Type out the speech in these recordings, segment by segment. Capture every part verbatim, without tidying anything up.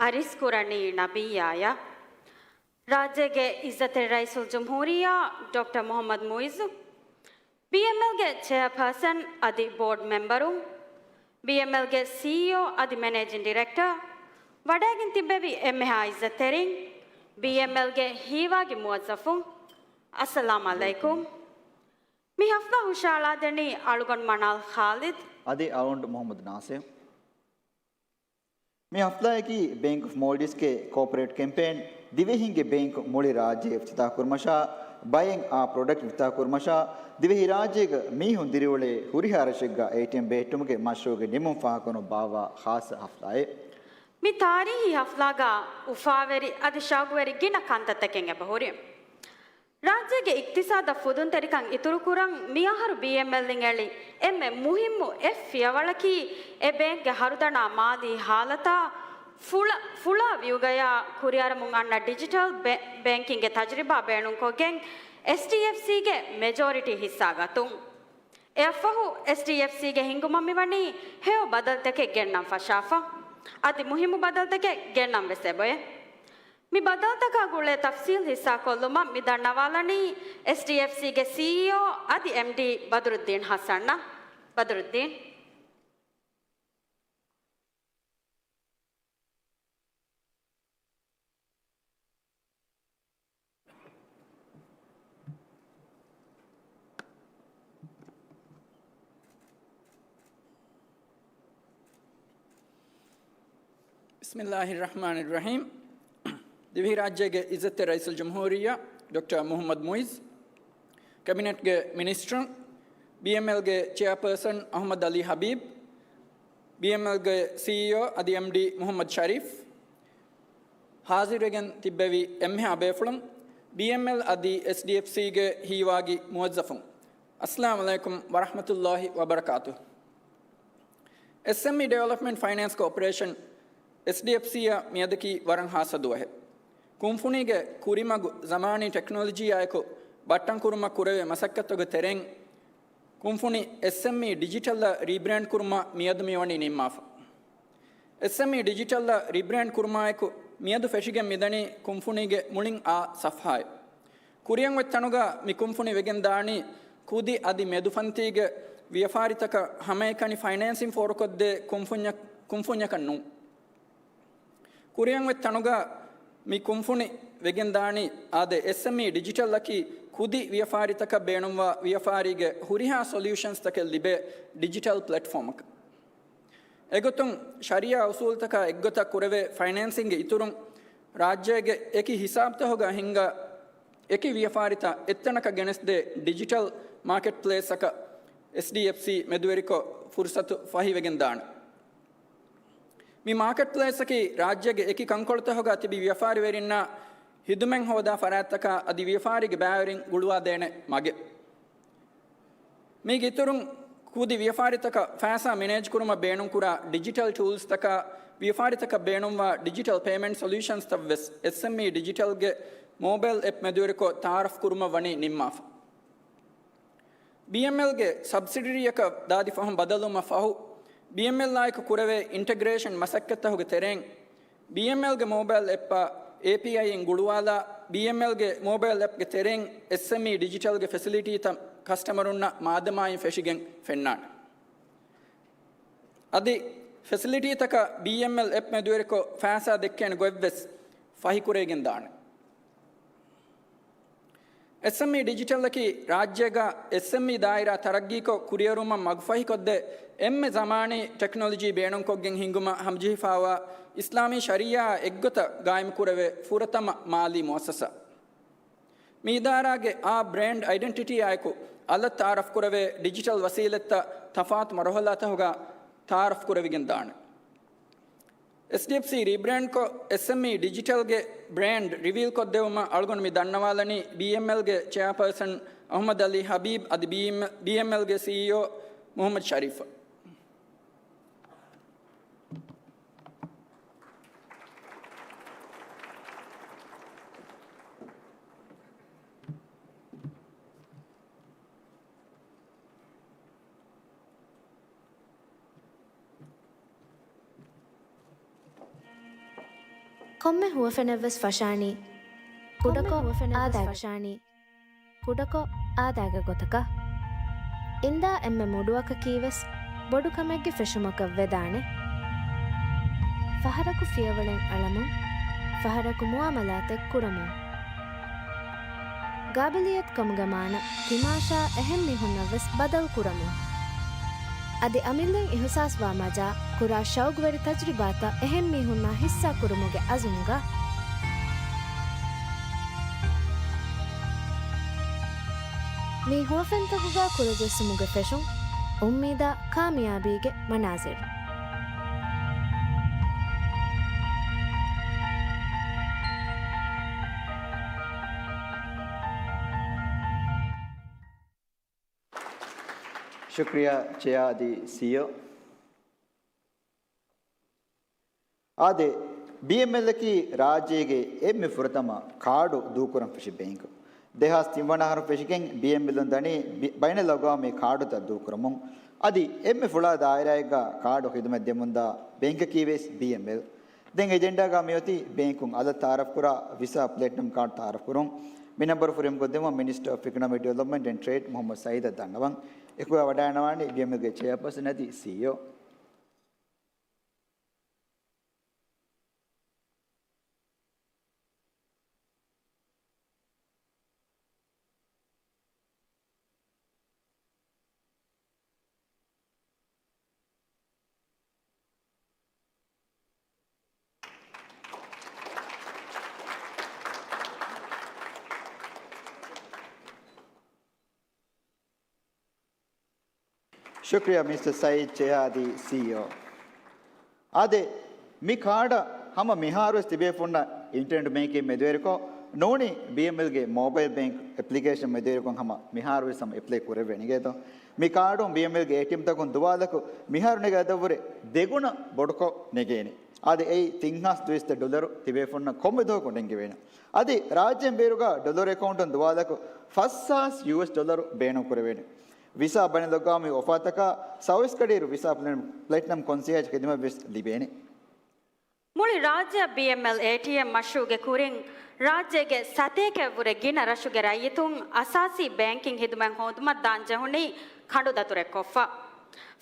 އަރިސްކުރަނީ ނަބިއްޔާޔަށް. ރާއްޖޭގެ އިއްޒަތްތެރި ރައީސުލްޖުމްހޫރިއްޔާ ޑޮކްޓަރ މުޙައްމަދު މުޢިއްޒު، ބީއެމްއެލްގެ ޗެއާޕާސަން އަދި ބޯޑް މެމްބަރުން، ބީއެމްއެލްގެ ސީއީއޯ އަދި މެނޭޖިން ޑިރެކްޓަރ، ވަޑައިގެން ތިއްބެވި އެންމެހާ އިއްޒަތްތެރިން، ބީއެމްއެލްގެ ހީވާގި މުވައްޒަފުން، އައްސަލާމް ޢަލައިކުމް. މި ހަފްލާ ހުށައަޅާދެނީ އަޅުގަނޑު މަނާލް ޚާލިދު. އަދި އަޅުގަނޑު މުޙައްމަދު ނާސިރު. މި ހަފްލާއަކީ ބޭންކް އޮފް މޯލްޑިވްސްގެ ކޯޕަރޭޓް ކެމްޕޭން ދިވެހިންގެ ބޭންކް މުޅި ރާއްޖެ އިފްތިތާޙް ކުރުމަށާ، ބައެއް އާ ޕްރޮޑަކްޓް އިފްތިތާޙް ކުރުމަށާ، ދިވެހިރާއްޖޭގަ މީހުން ދިރިއުޅޭ ހުރިހާ ރަށެއްގަ އޭޓީއެމް ބެހެއްޓުމުގެ މަޝްރޫޢުގެ ނިމުން ފާހަގަކުރުން ބާއްވާ ޚާއްޞަ ހަފްލާއެއް. މި ތާރީހީ ހަފްލާގަ އުފާވެރި އަދި ޝައުގުވެރި ގިނަ ކަންތައްތަކެއް އެބަހުރި. ރާއްޖޭގެ އިޤްތިޞާދަށް ފުދުންތެރިކަން އިތުރުކުރަން މިއަހަރު ބީއެމްއެލްއިން އެޅި އެންމެ މުހިއްމު އެއް ފިޔަވަޅަކީ، އެ ބޭންކްގެ ހަރުދަނާ މާލީ ހާލަތާ ފުޅަ، ފުޅާ ވިއުގަޔާ ކުރިއަރަމުން އަންނަ ޑިޖިޓަލް ބޭ-، ބޭންކިންގގެ ތަޖުރިބާ ބޭނުންކޮށްގެން، އެޗްޑީއެފްސީގެ މެޖޯރިޓީ ހިއްސާގަތުން. އެއަށްފަހު، އެޗްޑީއެފްސީގެ ހިންގުމަށް މިވަނީ ހެޔޮ ބަދަލުތަކެއް ގެންނަން ފަށާފަ. އަދި މުހިއްމު ބަދަލުތަކެއް ގެންނަން ވެސް އެބައޮތް. މި ބަދަލުތަކާ ގުޅޭ ތަފްސީލް ހިއްސާކޮށްލުމަށް މި ދަންނަވާލަނީ އެޗްޑީއެފްސީގެ ސީއީއޯ އަދި އެމްޑީ ބަދުރުއްދީން ޙަސަންއަށް. ބަދުރުއްދީން. ބިސްމިއްލާހިއްރަޙްމާނިއްރަޙީމް. ދިވެހިރާއްޖޭގެ އިއްޒަތްތެރި ރައީސުލްޖުމްހޫރިއްޔާ ޑޮކްޓަރ މުޙައްމަދު މުޢިއްޒު، ކެބިނެޓްގެ މިނިސްޓަރުން، ބީއެމްއެލްގެ ޗެއާޕާސަން އަޙްމަދު ޢަލީ ޙަބީބް، ބީއެމްއެލްގެ ސީއީއޯ އަދި އެމްޑީ މުޙައްމަދު ޝަރީފް، ޙާޟިރުވެގެން ތިއްބެވި އެންމެހާ ބޭފުޅުން، ބީއެމްއެލް އަދި އެޗްޑީއެފްސީގެ ހީވާގި މުވައްޒަފުން، އައްސަލާމް ޢަލައިކުމް ވަރަޙްމަތުﷲ ވަބަރަކާތުހު. އެސްއެމްއީ ޑިވެލޮޕްމަންޓް ފައިނޭންސް ކޯޕަރޭޝަން، އެޗްޑީއެފްސީއަށް މިއަދަކީ ވަރަށް ޚާއްޞަ ދުވަހެއް. ކުންފުނީގެ ކުރިމަގު ޒަމާނީ ޓެކްނޮލޮޖީއާއެކު ބައްޓަން ކުރުމަށް ކުރެވޭ މަސައްކަތުގެ ތެރެއިން، ކުންފުނި އެސްއެމްއީ ޑިޖިޓަލްއަށް ރީބްރޭންޑް ކުރުމަށް މިއަދު މިވަނީ ނިންމާފަ. އެސްއެމްއީ ޑިޖިޓަލްއަށް ރީބްރޭންޑް ކުރުމާއެކު، މިއަދު ފެށިގެން މިދަނީ ކުންފުނީގެ މުޅިން އާ ސަފްހާއެއް. ކުރިއަށް އޮތް ތަނުގަ މި ކުންފުނި ވެގެން ދާނީ ކުދި އަދި މެދުފަންތީގެ ވިޔަފާރިތަކަށް ހަމައެކަނި ފައިނޭންސިން ފޯރުކޮށްދޭ ކުންފުންޏަ-، ކުންފުންޏަކަށް ނޫން. ކުރިއަށް އޮތް ތަނުގަ މި ކުންފުނި ވެގެން ދާނީ އާދެ، އެސްއެމްއީ ޑިޖިޓަލްއަކީ ކުދި ވިޔަފާރިތަކަށް ބޭނުންވާ ވިޔަފާރީގެ ހުރިހާ ސޮލިއުޝަންސްތަކެއް ލިބޭ ޑިޖިޓަލް ޕްލެޓްފޯމަކަށް. އެގޮތުން، ޝަރީޢާ އުސޫލުތަކާ އެއްގޮތަށް ކުރެވޭ ފައިނޭންސިންގ އިތުރުން، ރާއްޖޭގެ އެކި ހިސާބުތަކުގަ ހިންގާ އެކި ވިޔަފާރިތައް އެއްތަނަކަށް ގެނެސްދޭ ޑިޖިޓަލް މާކެޓްޕްލޭސްއަކަށް އެޗްޑީއެފްސީ މެދުވެރިކޮށް ފުރުސަތު ފަހިވެގެން ދާނެ. މި މާކެޓްޕްލޭސްއަކީ ރާއްޖޭގެ އެކި ކަންކޮޅުތަކުގަ ތިބި ވިޔަފާރިވެރިންނާ ހިދުމަތް ހޯދާ ފަރާތްތަކާ އަދި ވިޔަފާރީގެ ބައިވެރިން ގުޅުވާދޭނެ މަގެއް. މީގެ އިތުރުން، ކުދި ވިޔަފާރިތަކަށް ފައިސާ މެނޭޖް ކުރުމަށް ބޭނުންކުރާ ޑިޖިޓަލް ޓޫލްސްތަކާ، ވިޔަފާރިތަކަށް ބޭނުންވާ ޑިޖިޓަލް ޕޭމެންޓް ސޮލިއުޝަންސްތައް ވެސް އެސްއެމްއީ ޑިޖިޓަލްގެ މޯބައިލް އެޕް މެދުވެރިކޮށް ތައާރަފް ކުރުމަށް ވަނީ ނިންމާފަ. ބީއެމްއެލްގެ ސަބްސިޑަރީއަކަށް ދާދި ފަހުން ބަދަލުވުމަށް ފަހު، ބީއެމްއެލްއާއެކު ކުރެވޭ އިންޓަގްރޭޝަން މަސައްކަތްތަކުގެ ތެރެއިން، ބީއެމްއެލްގެ މޯބައިލް އެޕްއާ އޭޕީއައިއިން ގުޅުވާލާ، ބީއެމްއެލްގެ މޯބައިލް އެޕްގެ ތެރެއިން އެސްއެމްއީ ޑިޖިޓަލްގެ ފެސިލިޓީތައް ކަސްޓަމަރުންނަށް މާދަމާއިން ފެށިގެން ފެންނާނެ. އަދި ފެސިލިޓީތަކަށް ބީއެމްއެލް އެޕް މެދުވެރިކޮށް ފައިސާ ދެއްކޭނެ ގޮތްވެސް ފަހިކުރެވިގެން ދާނެ. އެސްއެމްއީ ޑިޖިޓަލްއަކީ ރާއްޖޭގަ އެސްއެމްއީ ދާއިރާ ތަރައްގީކޮށް ކުރިއެރުމަށް މަގުފަހިކޮށްދޭ އެންމެ ޒަމާނީ ޓެކްނޮލޮޖީ ބޭނުންކޮށްގެން ހިންގުމަށް ހަމަޖެހިފައިވާ އިސްލާމީ ޝަރީޢާ އެއްގޮތަށް ގާއިމުކުރެވޭ ފުރަތަމަ މާލީ މުއައްސަސާ. މި އިދާރާގެ އާ ބްރޭންޑް އައިޑެންޓިޓީއާއެކު އަލަށް ތައާރަފް ކުރެވޭ ޑިޖިޓަލް ވަސީލަތްތައް ތަފާތު މަރުހަލާތަކުގަ ތައާރަފް ކުރެވިގެން ދާނެ. އެޗްޑީއެފްސީ ރީބްރޭންޑްކޮށް، އެސްއެމްއީ ޑިޖިޓަލްގެ ބްރޭންޑް ރިވީލްކޮށްދެވުމަށް އަޅުގަނޑު މި ދަންނަވާލަނީ ބީއެމްއެލްގެ ޗެއާޕާސަން އަޙްމަދު ޢަލީ ޙަބީބް އަދި ބީއެމް، ބީއެމްއެލްގެ ސީއީއޯ މުޙައްމަދު ޝަރީފަށް. ކޮންމެ ހުވަފެނެއްވެސް ފަށާނީ ކުޑަކޮށް އާދައިގެ ގޮތަކަށް. އިންދާ އެންމެ މުޑުއަކަކީވެސް ބޮޑު ކަމެއްގެ ފެށުމަކަށް ވެދާނެ. ފަހަރަކު ފިޔަވަޅެއް އަޅަމުން، ފަހަރަކު މުއާމަލާތެއް ކުރަމުން. ގާބިލިއްޔަތު ކަމުގެ މާނަ ތިމާޝާ އެހެން މީހުންނަށްވެސް ބަދަލު ކުރަމުން. އަދި އަމިއްލައިން އިހުސާސްވާ މަޖާ ކުރާ ޝައުގުވެރި ތަޖުރިބާތައް އެހެން މީހުންނާ ހިއްސާކުރުމުގެ އަޒުމުގަ. މި ހުވަފެންތަކުގަ ކުރަޖެއްސުމުގެ ފެށުން އުއްމީދާ ކާމިޔާބީގެ މަނާޒިރު. ޝުކްރިޔާ ޗެއާ އަދި ސީއީއޯ. އާދެ، ބީއެމްއެލްއަކީ ރާއްޖޭގެ އެންމެ ފުރަތަމަ ކާޑު ދޫކުރަން ފެށި ބޭންކު. ދެހާސް ތިން ވަނަ އަހަރު ފެށިގެން ބީއެމްއެލުން ދަނީ ބި-، ބައިނަލްއަގްވާމީ ކާޑުތައް ދޫކުރަމުން. އަދި އެންމެ ފުޅާ ދާއިރާއެއްގަ ކާޑު ޚިދުމަތް ދެމުންދާ ބޭންކަކީވެސް ބީއެމްއެލް. ދެން އެޖެންޑާގަ މިއޮތީ ބޭންކުން އަލަށް ތައާރަފްކުރާ ވިސާ ޕްލެޓިނަމް ކާޑު ތައާރަފްކުރުން. މި ނަންބަރު ފުރިހަމަކޮށްދެއްވަން މިނިސްޓަރ އޮފް އިކޮނޮމިކް ޑިވެލޮޕްމަންޓް އެންޑް ޓްރޭޑް މުހައްމަދު ސައީދަށް ދަންނަވަން. އެކުގަ ވަޑައިގަންނަވާނީ ބީއެމްއެލްގެ ޗެއާޕާސަން އަދި ސީއީއޯ. ޝުކްރިޔާ މިސްޓަރ ސައީދް ޗެއާ އަދި ސީއީއޯ. އާދެ، މި ކާޑަށް ހަމަ މިހާރުވެސް ތިބޭފުންނަށް އިންޓަރނެޓް ބޭންކިން މެދުވެރިކޮށް ނޫނީ ބީއެމްއެލްގެ މޯބައިލް ބޭންކް އެޕްލިކޭޝަން މެދުވެރިކޮށް ހަމަ މިހާރުވެސް ހަމަ އެޕްލައި ކުރެވޭނެގޭތޯ. މި ކާޑުން ބީއެމްއެލްގެ އޭޓީއެމްތަކުން ދުވާލަކު މިހާރު ނެގޭ އަދަށްވުރެ ދެގުނަ ބޮޑުކޮށް ނެގޭނެ. އާދެ، އެއީ ތިން ހާސް ދުއިސައްތަ ޑޮލަރު ތިބޭފުންނަށް ކޮންމެ ދުވަހަކު ނެންގެވޭނެ. އަދި ރާއްޖޭން ބޭރުގަ ޑޮލަރު އެކައުންޓުން ދުވާލަކު ފަސް ހާސް ޔޫއެސް ޑޮލަރު ބޭނުން ކުރެވޭނެ. ވިސާ ބައިނަލްއަގްވާމީ އޮފާތަކާ ސައުވީސް ގަޑިއިރު ވިސާ ޕްލޭން-، ޕްލޭޓިނަމް ކޮންސިއާޖް ޚިދުމަތްވެސް ލިބޭނެ. މުޅި ރާއްޖެއަށް ބީއެމްއެލް އޭޓީއެމް މަޝްރޫޢުގެ ކުރިން ރާއްޖޭގެ ސަތޭކައެއްވުރެ ގިނަ ރަށުގެ ރައްޔިތުން އަސާސީ ބޭންކިން ޚިދުމަތް ހޯދުމަށް ދާން ޖެހުނީ ކަނޑުދަތުރެއްކޮށްފަ.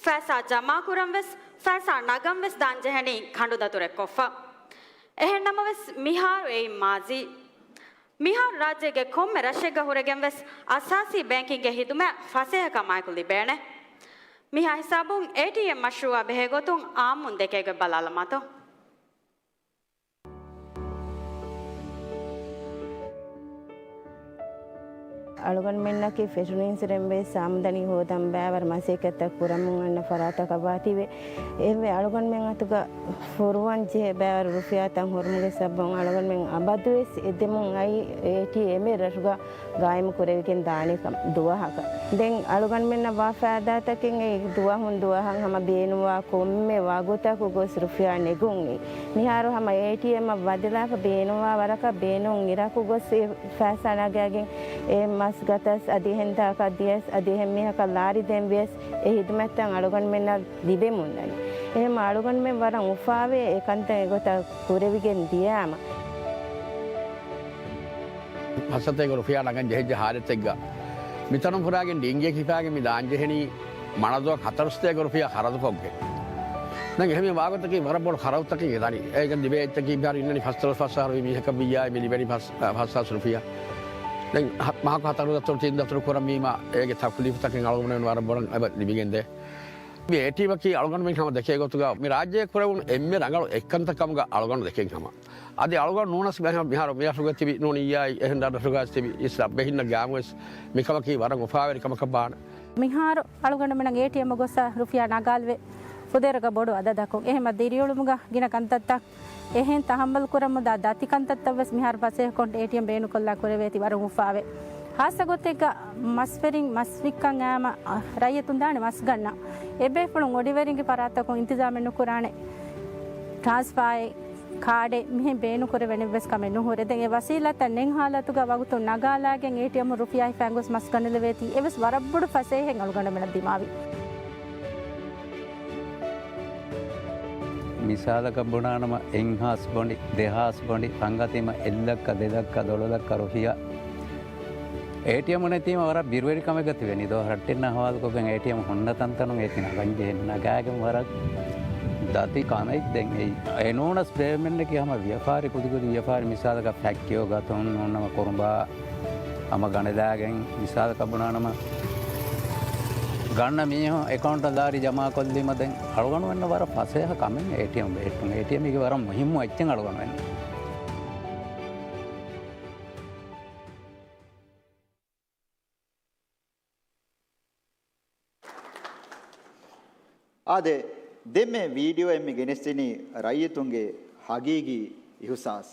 ފައިސާ ޖަމާކުރަންވެސް، ފައިސާ ނަގަންވެސް ދާން ޖެހެނީ ކަނޑުދަތުރެއްކޮށްފަ. އެހެންނަމަވެސް، މިހާރު އެއިން މާޒީ. މިހާރު ރާއްޖޭގެ ކޮންމެ ރަށެއްގަ ހުރެގެންވެސް އަސާސީ ބޭންކިންގެ ޚިދުމަތް ފަސޭހަކަމާއެކު ލިބޭނެ. މިހާ ހިސާބުން އޭޓީއެމް މަޝްރޫޢާ ބެހޭގޮތުން އާއްމުން ދެކޭގޮތް ބަލާލަމާތޯ. އަޅުގަނޑުމެންނަކީ ފެށުނީންސުރެންވެސް އާމްދަނީ ހޯދަން ބައިވަރު މަސައްކަތްތައް ކުރަމުން އަންނަ ފަރާތަކަށް ވާތީވެ. އެހެންވެ އަޅުގަނޑުމެން އަތުގަ ފުރުވަން ޖެހޭ ބައިވަރު ރުފިޔާތައް ހުރުމުގެ ސަބަބުން އަޅުގަނޑުމެން އަބަދުވެސް އެދެމުން އައީ އޭޓީއެމް ރަށުގަ ގާއިމު ކުރެވިގެން ދާނެ ކަމަށް ދުވަހަކަށް. ދެން އަޅުގަނޑުމެންނަށް ވާ ފައިދާތަކެއް އެ ދުވަހުން ދުވަހަށް ހަމަ ބޭނުންވާ ކޮންމެ ވަގުތަކު ގޮސް ރުފިޔާ ނެގުން އެ. މިހާރު ހަމަ އޭޓީއެމްއަށް ވަދެލާފަ ބޭނުންވާ ވަރަކަށް ބޭނުން އިރަކު ގޮސް އެ ފައިސާ ނަގާގެން އެ މަސް ގަތަސް އަދި އެހެން ތާކަށް ދިޔަސް އަދި އެހެން މީހަކަށް ލާރި ދޭން ވިޔަސް އެ ހިދުމަތްތައް އަޅުގަނޑުމެންނަށް ލިބެމުންދަނީ. އެހެން އަޅުގަނޑުމެން ވަރަށް އުފާވޭ އެ ކަންތައް އެގޮތަށް ކުރެވިގެން ދިޔާމަ. ފަސްސަތޭކަ ރުފިޔާ ނަގަން ޖެހިއްޖެ ހާލަތެއްގަ މިތަނުން ފުރާގެން ޑިންގިއެއް ހިފާގެން މި ދާންޖެހެނީ މަނަދުއަށް ހަތަރު ސަތޭކަ ރުފިޔާ ޚަރަދުކޮށްގެން. ދެން އެހެން ވާގޮތަކީ ވަރަށް ބޮޑު ޚަރަދުތަކެއް އެ ދަނީ. އޭގެން ލިބޭ އެއްޗަކީ މިހާރު އިންނަނީ ފަސްދޮޅަސް ފަސް އަހަރު ވީ މީހަކަށް ވިއްޔާ މި ލިބެނީ ފަސް، ފަސް ހާސް ރުފިޔާ. ދެން ހަ-، މަހަކު ހަތަރު ދަތުރު ތިން ދަތުރު ކުރަންވީމަ އޭގެ ތަކުލީފުތަކެއް އަޅުގަނޑުމެން ވަރަށް ބޮޑަށް އެބަ ލިބިގެންދޭ. މި އޭޓީއެމްއަކީ އަޅުގަނޑުމެން ހަމަ ދެކޭ ގޮތުގަ މި ރާއްޖޭ ކުރެވުނު އެންމެ ރަނގަޅު އެއްކަންތައް ކަމުގަ އަޅުގަނޑު ދެކެން ހަމަ. އަދި އަޅުގަނޑު ނޫނަސް މިހާރު މި ރަށުގަ ތިބި ނޫނިއްޔާއި އެހެން ރަށްރަށުގަ ތިބި އިސް ރަށް ބެހިންނަށް ގާމުވެސް މިކަމަކީ ވަރަށް އުފާވެރި ކަމަކަށް ބާނެ. މިހާރު އަޅުގަނޑުމެންނަށް އޭޓީއެމް ގޮސް ރުފިޔާ ނަގާލެވޭ ފުދޭވަރުގަ ބޮޑު އަދަދަކުން. އެހެންމަ ދިރިއުޅުމުގަ ގިނަ ކަންތައްތައް އެހެން ތަހައްމަލް ކުރަމުންދާ ދަތި ކަންތައްތައްވެސް މިހާރު ފަސޭހަކޮށް އޭޓީއެމް ބޭނުންކޮށްލާ ކުރެވޭތީ ވަރަށް އުފާވޭ. ހާއްސަ ގޮތެއްގަ މަސްވެރިން މަސް ވިއްކަން އައިމަ، އަ، ރައްޔިތުން ދާނެ މަސް ގަންނަން. އެބޭފުޅުން އޮޑިވެރިންގެ ފަރާތަކުން އިންތިޒާމެއް ނުކުރާނެ. ޓްރާންސްފާއެއް، ކާޑެއް މިހެން ބޭނުންކުރެވޭނެއްވެސް ކަމެއް ނުހުރޭ. ދެން އެ ވަސީލަތްތައް ނެތް ހާލަތުގަ ވަގުތުން ނަގާލާގެން އޭޓީއެމް ރުފިޔާ ހިފާން ގޮސް މަސް ގަނެލެވޭތީ އެވެސް ވަރަށް ބޮޑު ފަސޭހައެއް އަޅުގަނޑުމެނަށް ދިމާވި. މިސާލަކަށް ބުނާނަމަ، އެއްހާސް ބޮނޑި، ދެހާސް ބޮނޑި، ފަންގަތީމަ އެއްލައްކަ، ދެލައްކަ، ދޮޅަލައްކަ ރުފިޔާ. އޭޓީއެމް ނެތީމަ ވަރަށް ބިރުވެރިކަމެއްގަ ތިބެނީ ދޯ. ރައްޓެއްނާ ހަވާލުކޮށްގެން އޭޓީއެމް ހުންނަ ތަންތަނުން އޭތި ނަގަން ޖެހެން ނަގާގެން ވަރަށް ދަތި ކަމެއް ދެން އެއީ. އެ ނޫނަސް ޕޭމެންޓަކީ ހަމަ ވިޔަފާރި ކުދިކުދި ވިޔަފާރި މިސާލަކަށް ފެކްޓް ކިޔޯ ގަތުން ނޫންނަމަ ކުރުނބާ ހަމަ ގަނެލާގެން މިސާލަކަށް ބުނާނަމަ، ގަންނަ މީހުން އެކައުންޓަށް ލާރި ޖަމާކޮށްލީމަ ދެން އަޅުގަނޑުމެންނަށް ވަރަށް ފަސޭހަ ކަމެއް އޭޓީއެމް ބެހެއްޓުން. އޭޓީއެމް އެކީ ވަރަށް މުހިއްމު އެއްޗެއް އަޅުގަނޑުމެންނަށް. އާދެ، ދެން މި ވީޑިއޯއިން މި ގެނެސްދިނީ ރައްޔިތުންގެ ހަގީގީ އިހުސާސް.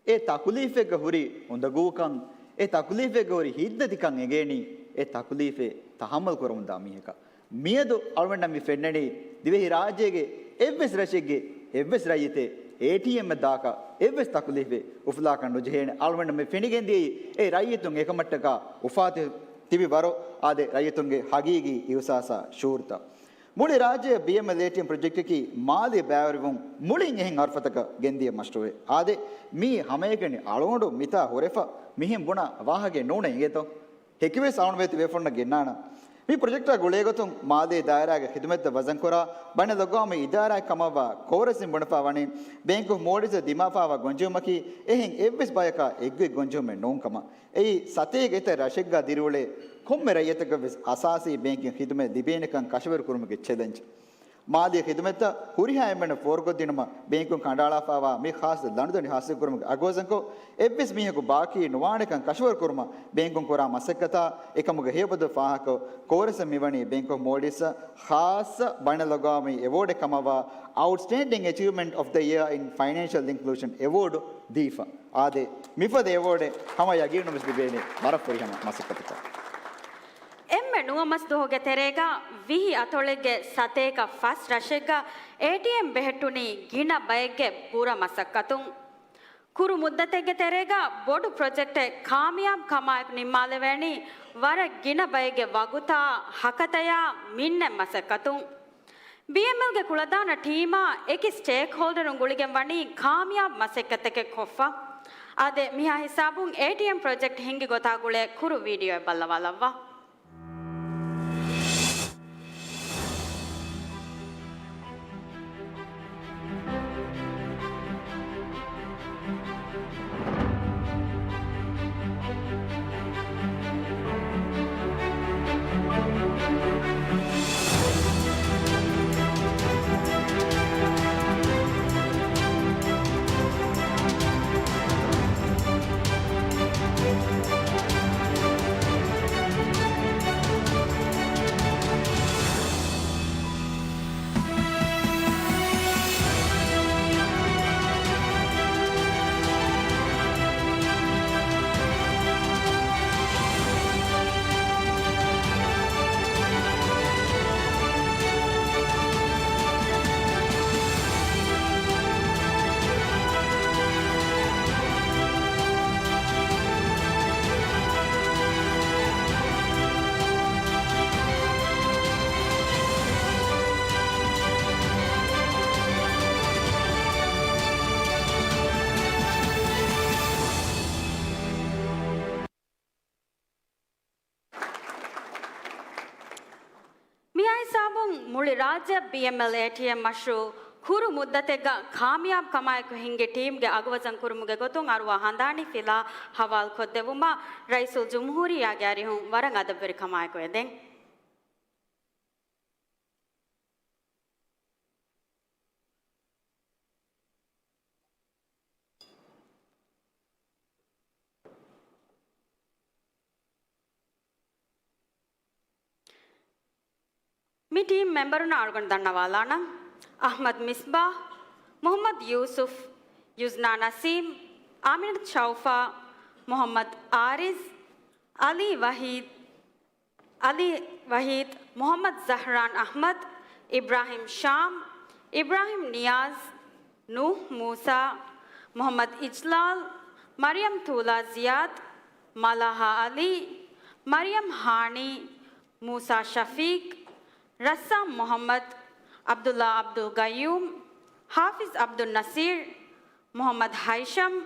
އެ ތަކުލީފެއްގަ ހުރި އުނދަގޫކަން، އެ ތަކުލީފެއްގަ ހުރި ހިތްދަތިކަން އެނގޭނީ އެ ތަކުލީފެއް ތަހައްމަލް ކުރަމުންދާ މީހަކަށް. މިއަދު އަޅުގަނޑަށް މި ފެންނަނީ ދިވެހި ރާއްޖޭގެ އެއްވެސް ރަށެއްގެ އެއްވެސް ރައްޔިތެއް އޭޓީއެމްއެއް ދާކަށް އެއްވެސް ތަކުލީފެއް އުފުލާކަށް ނުޖެހޭނެ. އަޅުގަނޑަށް މި ފެނިގެންދިޔައީ އެ ރައްޔިތުން އެކަމަށްޓަކާ އުފާތެރި ތިބި ވަރު. އާދެ، ރައްޔިތުންގެ ހަގީގީ އިހުސާސާ ޝުޢޫރުތައް. މުޅި ރާއްޖެއަށް ބީއެމްއެލް އޭޓީއެމް ޕްރޮޖެކްޓަކީ މާލީ ބައިވެރިވުން މުޅިން އެހެން ހަރުފަތަކަށް ގެންދިޔަ މަޝްރޫޢެއް. އާދެ، މީ ހަމައެކަނި އަޅުގަނޑު މިތާ ހުރެފަ މިހެން ބުނާ ވާހަކައެއް ނޫނޭ އިނގޭތޯ؟ ހެކިވެސް އަޅުގަނޑު ބޭތި ބޭފުޅުންނަށް ގެންނާނަން. މި ޕްރޮޖެކްޓާ ގުޅޭގޮތުން މާލީ ދާއިރާގެ ޚިދުމަތްތައް ވަޒަންކުރާ، ބައިނަލްއަގްވާމީ އިދާރާއެއް ކަމަށްވާ ކޯރަސްއިން ބުނެފާ ވަނީ، ބޭންކް އޮފް މޯލްޑިވްސްއަށް ދިމާވާ ގޮންޖެހުމަކީ އެހެން އެއްވެސް ބަޔަކާ އެއްގޮތް ގޮންޖެހުމެއް ނޫން ކަމަށް. އެއީ ސަތޭކަ އެތައް ރަށެއްގަ ދިރިއުޅޭ ކޮންމެ ރައްޔިތަކަށްވެސް އަސާސީ ބޭންކިން ޚިދުމަތް ލިބޭނެކަން ކަށަވަރު ކުރުމުގެ ޗެލެންޖް. މާލީ ޚިދުމަތްތައް ހުރިހާ އެންމެންނަށް ފޯރުކޮށްދިނުމަށް ބޭންކުން ކަނޑައަޅާފައިވާ މި ޚާއްސަ ލަނޑުދަނޑި ހާސިލްކުރުމުގެ އަގުވަޒަންކޮށް، އެއްވެސް މީހަކު ބާކީ ނުވާނެކަން ކަށަވަރު ކުރުމަށް ބޭންކުން ކުރާ މަސައްކަތާ އެކަމުގެ ހެޔޮބަދަލު ފާހަގަކޮށް، ކޯރަސްއަށް މިވަނީ ބޭންކް އޮފް މޯލްޑިވްސްއަށް ޚާއްޞަ ބައިނަލްއަގްވާމީ އެވޯޑެއް ކަމަށްވާ އައުޓްސްޓޭންޑިން އެޗީވްމަންޓް އޮފް ދަ އިޔާ އިން ފައިނޭންޝަލް އިންކްލޫޝަން އެވޯޑު ދީފަ. އާދެ، މިފަދަ އެވޯޑެއް ހަމަ ޔަގީނުންވެސް ލިބޭނީ ވަރަށް ފުރިހަމަ މަސައްކަތަކަށް. އެންމެ ނުވަ މަސް ދުވަހުގެ ތެރޭގަ ވިހި އަތޮޅެއްގެ ސަތޭކަ ފަސް ރަށެއްގަ އޭޓީއެމް ބެހެއްޓުނީ ގިނަ ބައެއްގެ ބުރަ މަސައްކަތުން. ކުރު މުއްދަތެއްގެ ތެރޭގަ ބޮޑު ޕްރޮޖެކްޓެއް ކާމިޔާބު ކަމާއެކު ނިންމާލެވޭނީ ވަރަށް ގިނަ ބައެއްގެ ވަގުތާ، ހަކަތަޔާ، މިންނެއް މަސައްކަތުން. ބީއެމްއެލްގެ ކުޅަދާނަ ޓީމާ އެކި ސްޓޭކްހޯލްޑަރުން ގުޅިގެން ވަނީ ކާމިޔާބު މަސައްކަތްތަކެއް ކޮށްފަ. އާދެ، މިހާ ހިސާބުން އޭޓީއެމް ޕްރޮޖެކްޓް ހިންގި ގޮތާ ގުޅޭ ކުރު ވީޑިއޯއެއް ބައްލަވާލައްވާ. މިހާ ހިސާބުން މުޅި ރާއްޖެއަށް ބީއެމްއެލް އޭޓީއެމް މަޝްރޫއު ކުރު މުއްދަތެއްގަ ކާމިޔާބު ކަމާއެކު ހިންގި ޓީމްގެ އަގުވަޒަން ކުރުމުގެ ގޮތުން އަރުވާ ހަނދާނީ ފިލާ ހަވާލުކޮށްދެއްވުމަށް ރައީސުލްޖުމްހޫރިއްޔާގެ އަރިހުން ވަރަށް އަދަބުވެރިކަމާއެކު އެދެން. މި ޓީމް މެމްބަރުންނަށް އަޅުގަނޑު ދަންނަވާލާނަން. އަޙްމަދު މިސްބާޙް، މުޙައްމަދު ޔޫސުފް، ޔުޒްނާ ނަސީމް، އާމިނަތު ޝައުފާ، މުޙައްމަދު އާރިޒް، އަލީ ވަޙީދު، އަލީ ވަޙީދު، މުޙައްމަދު ޒަހްރާން އަޙްމަދު، އިބްރާހިމް ޝާމް، އިބްރާހިމް ނިޔާޒް، ނޫޙް މޫސާ، މުޙައްމަދު އިޖްލާލް، މަރިޔަމް ތޫލާ ޒިޔާދް، މަލާހާ އަލީ، މަރިޔަމް ހާނީ، މޫސާ ޝަފީޤް، ރައްސާމް މުޙައްމަދު، ޢަބްދުﷲ ޢަބްދުލް ޤައްޔޫމް، ޙާފިޒް ޢަބްދުއްނަޞީރު، މުޙައްމަދު ހައިޝަމް،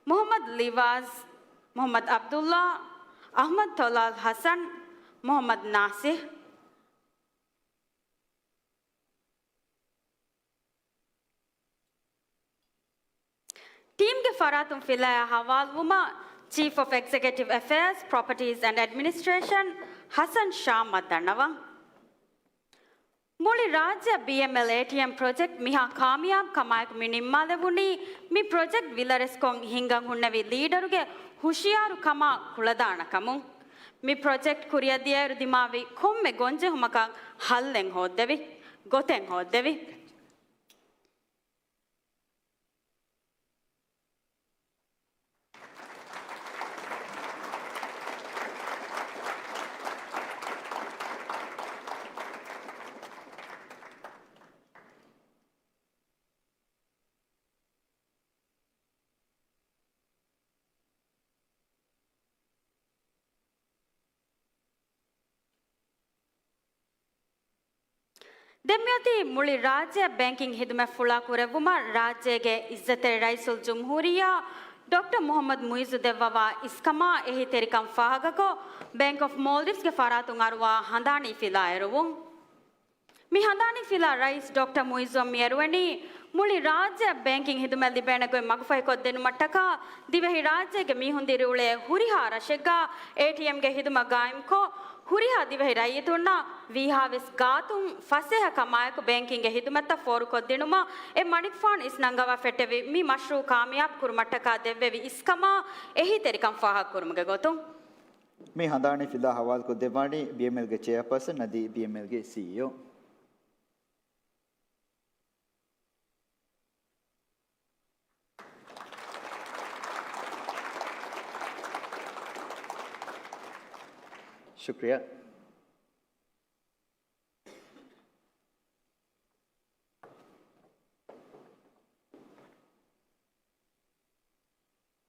މުޙައްމަދު ލިވާޒް، މުޙައްމަދު ޢަބްދުﷲ، އަޙްމަދު ޠަލާލް ޙަސަން، މުޙައްމަދު ނާޞިޙް. ޓީމްގެ ފަރާތުން ފިލާއާ ހަވާލުވުމަށް، ޗީފް އޮފް އެގްޒެކެޓިވް އެފެއާޒް، ޕްރޮޕަޓީސް އެންޑް އެޑްމިނިސްޓްރޭޝަން، ޙަސަން ޝާމްއަށް ދަންނަވަން. މުޅި ރާއްޖެއަށް ބީއެމްއެލް އޭޓީއެމް ޕްރޮޖެކްޓް މިހާ ކާމިޔާބު ކަމާއެކު މި ނިންމާލެވުނީ، މި ޕްރޮޖެކްޓް ވިލަރެސްކޮށް ހިންގަން ހުންނެވި ލީޑަރުގެ ހުޝިޔާރު ކަމާ ކުޅަދާނަ ކަމުން. މި ޕްރޮޖެކްޓް ކުރިއަށް ދިޔައިރު ދިމާވި ކޮންމެ ގޮންޖެހުމަކަށް ހައްލެއް ހޯއްދެވި، ގޮތެއް ހޯއްދެވި. ދެން މިއޮތީ މުޅި ރާއްޖެއަށް ބޭންކިން ހިދުމަތް ފުޅާ ކުރެއްވުމަށް ރާއްޖޭގެ އިއްޒަތްތެރި ރައީސުލްޖުމްހޫރިއްޔާ ޑޮކްޓަރ މުޙައްމަދު މުޢިއްޒު ދެއްވަވާ އިސްކަމާ އެހީތެރިކަން ފާހަގަކޮށް، ބޭންކް އޮފް މޯލްޑިވްސްގެ ފަރާތުން އަރުވާ ހަނދާނީ ފިލާ އެރުވުން. މި ހަނދާނީ ފިލާ ރައީސް ޑޮކްޓަރ މުޢިއްޒުއަށް މިއަރުވަނީ، މުޅި ރާއްޖެއަށް ބޭންކިން ހިދުމަތް ލިބޭނެ ގޮތް މަގުފަހިކޮށްދިނުމަށްޓަކާ، ދިވެހިރާއްޖޭގެ މީހުން ދިރިއުޅޭ ހުރިހާ ރަށެއްގަ އޭޓީއެމްގެ ހިދުމަތް ގާއިމްކޮށް، ހުރިހާ ދިވެހި ރައްޔިތުންނަށް ވީހާވެސް ގާތުން ފަސޭހަ ކަމާއެކު ބޭންކިންގެ ހިދުމަތްތައް ފޯރުކޮށްދިނުމަށް އެ މަނިކުފާނު އިސްނަންގަވާ ފެއްޓެވި މި މަޝްރޫޢު ކާމިޔާބު ކުރުމަށްޓަކާ ދެއްވެވި އިސްކަމާ އެހީތެރިކަން ފާހަގަކުރުމުގެ ގޮތުން. މި ހަނދާނީ ފިލާ ހަވާލުކޮށްދެއްވާނީ ބީއެމްއެލްގެ ޗެއާޕާސަން އަދި ބީއެމްއެލްގެ ސީއީއޯ. ޝުކްރިޔާ.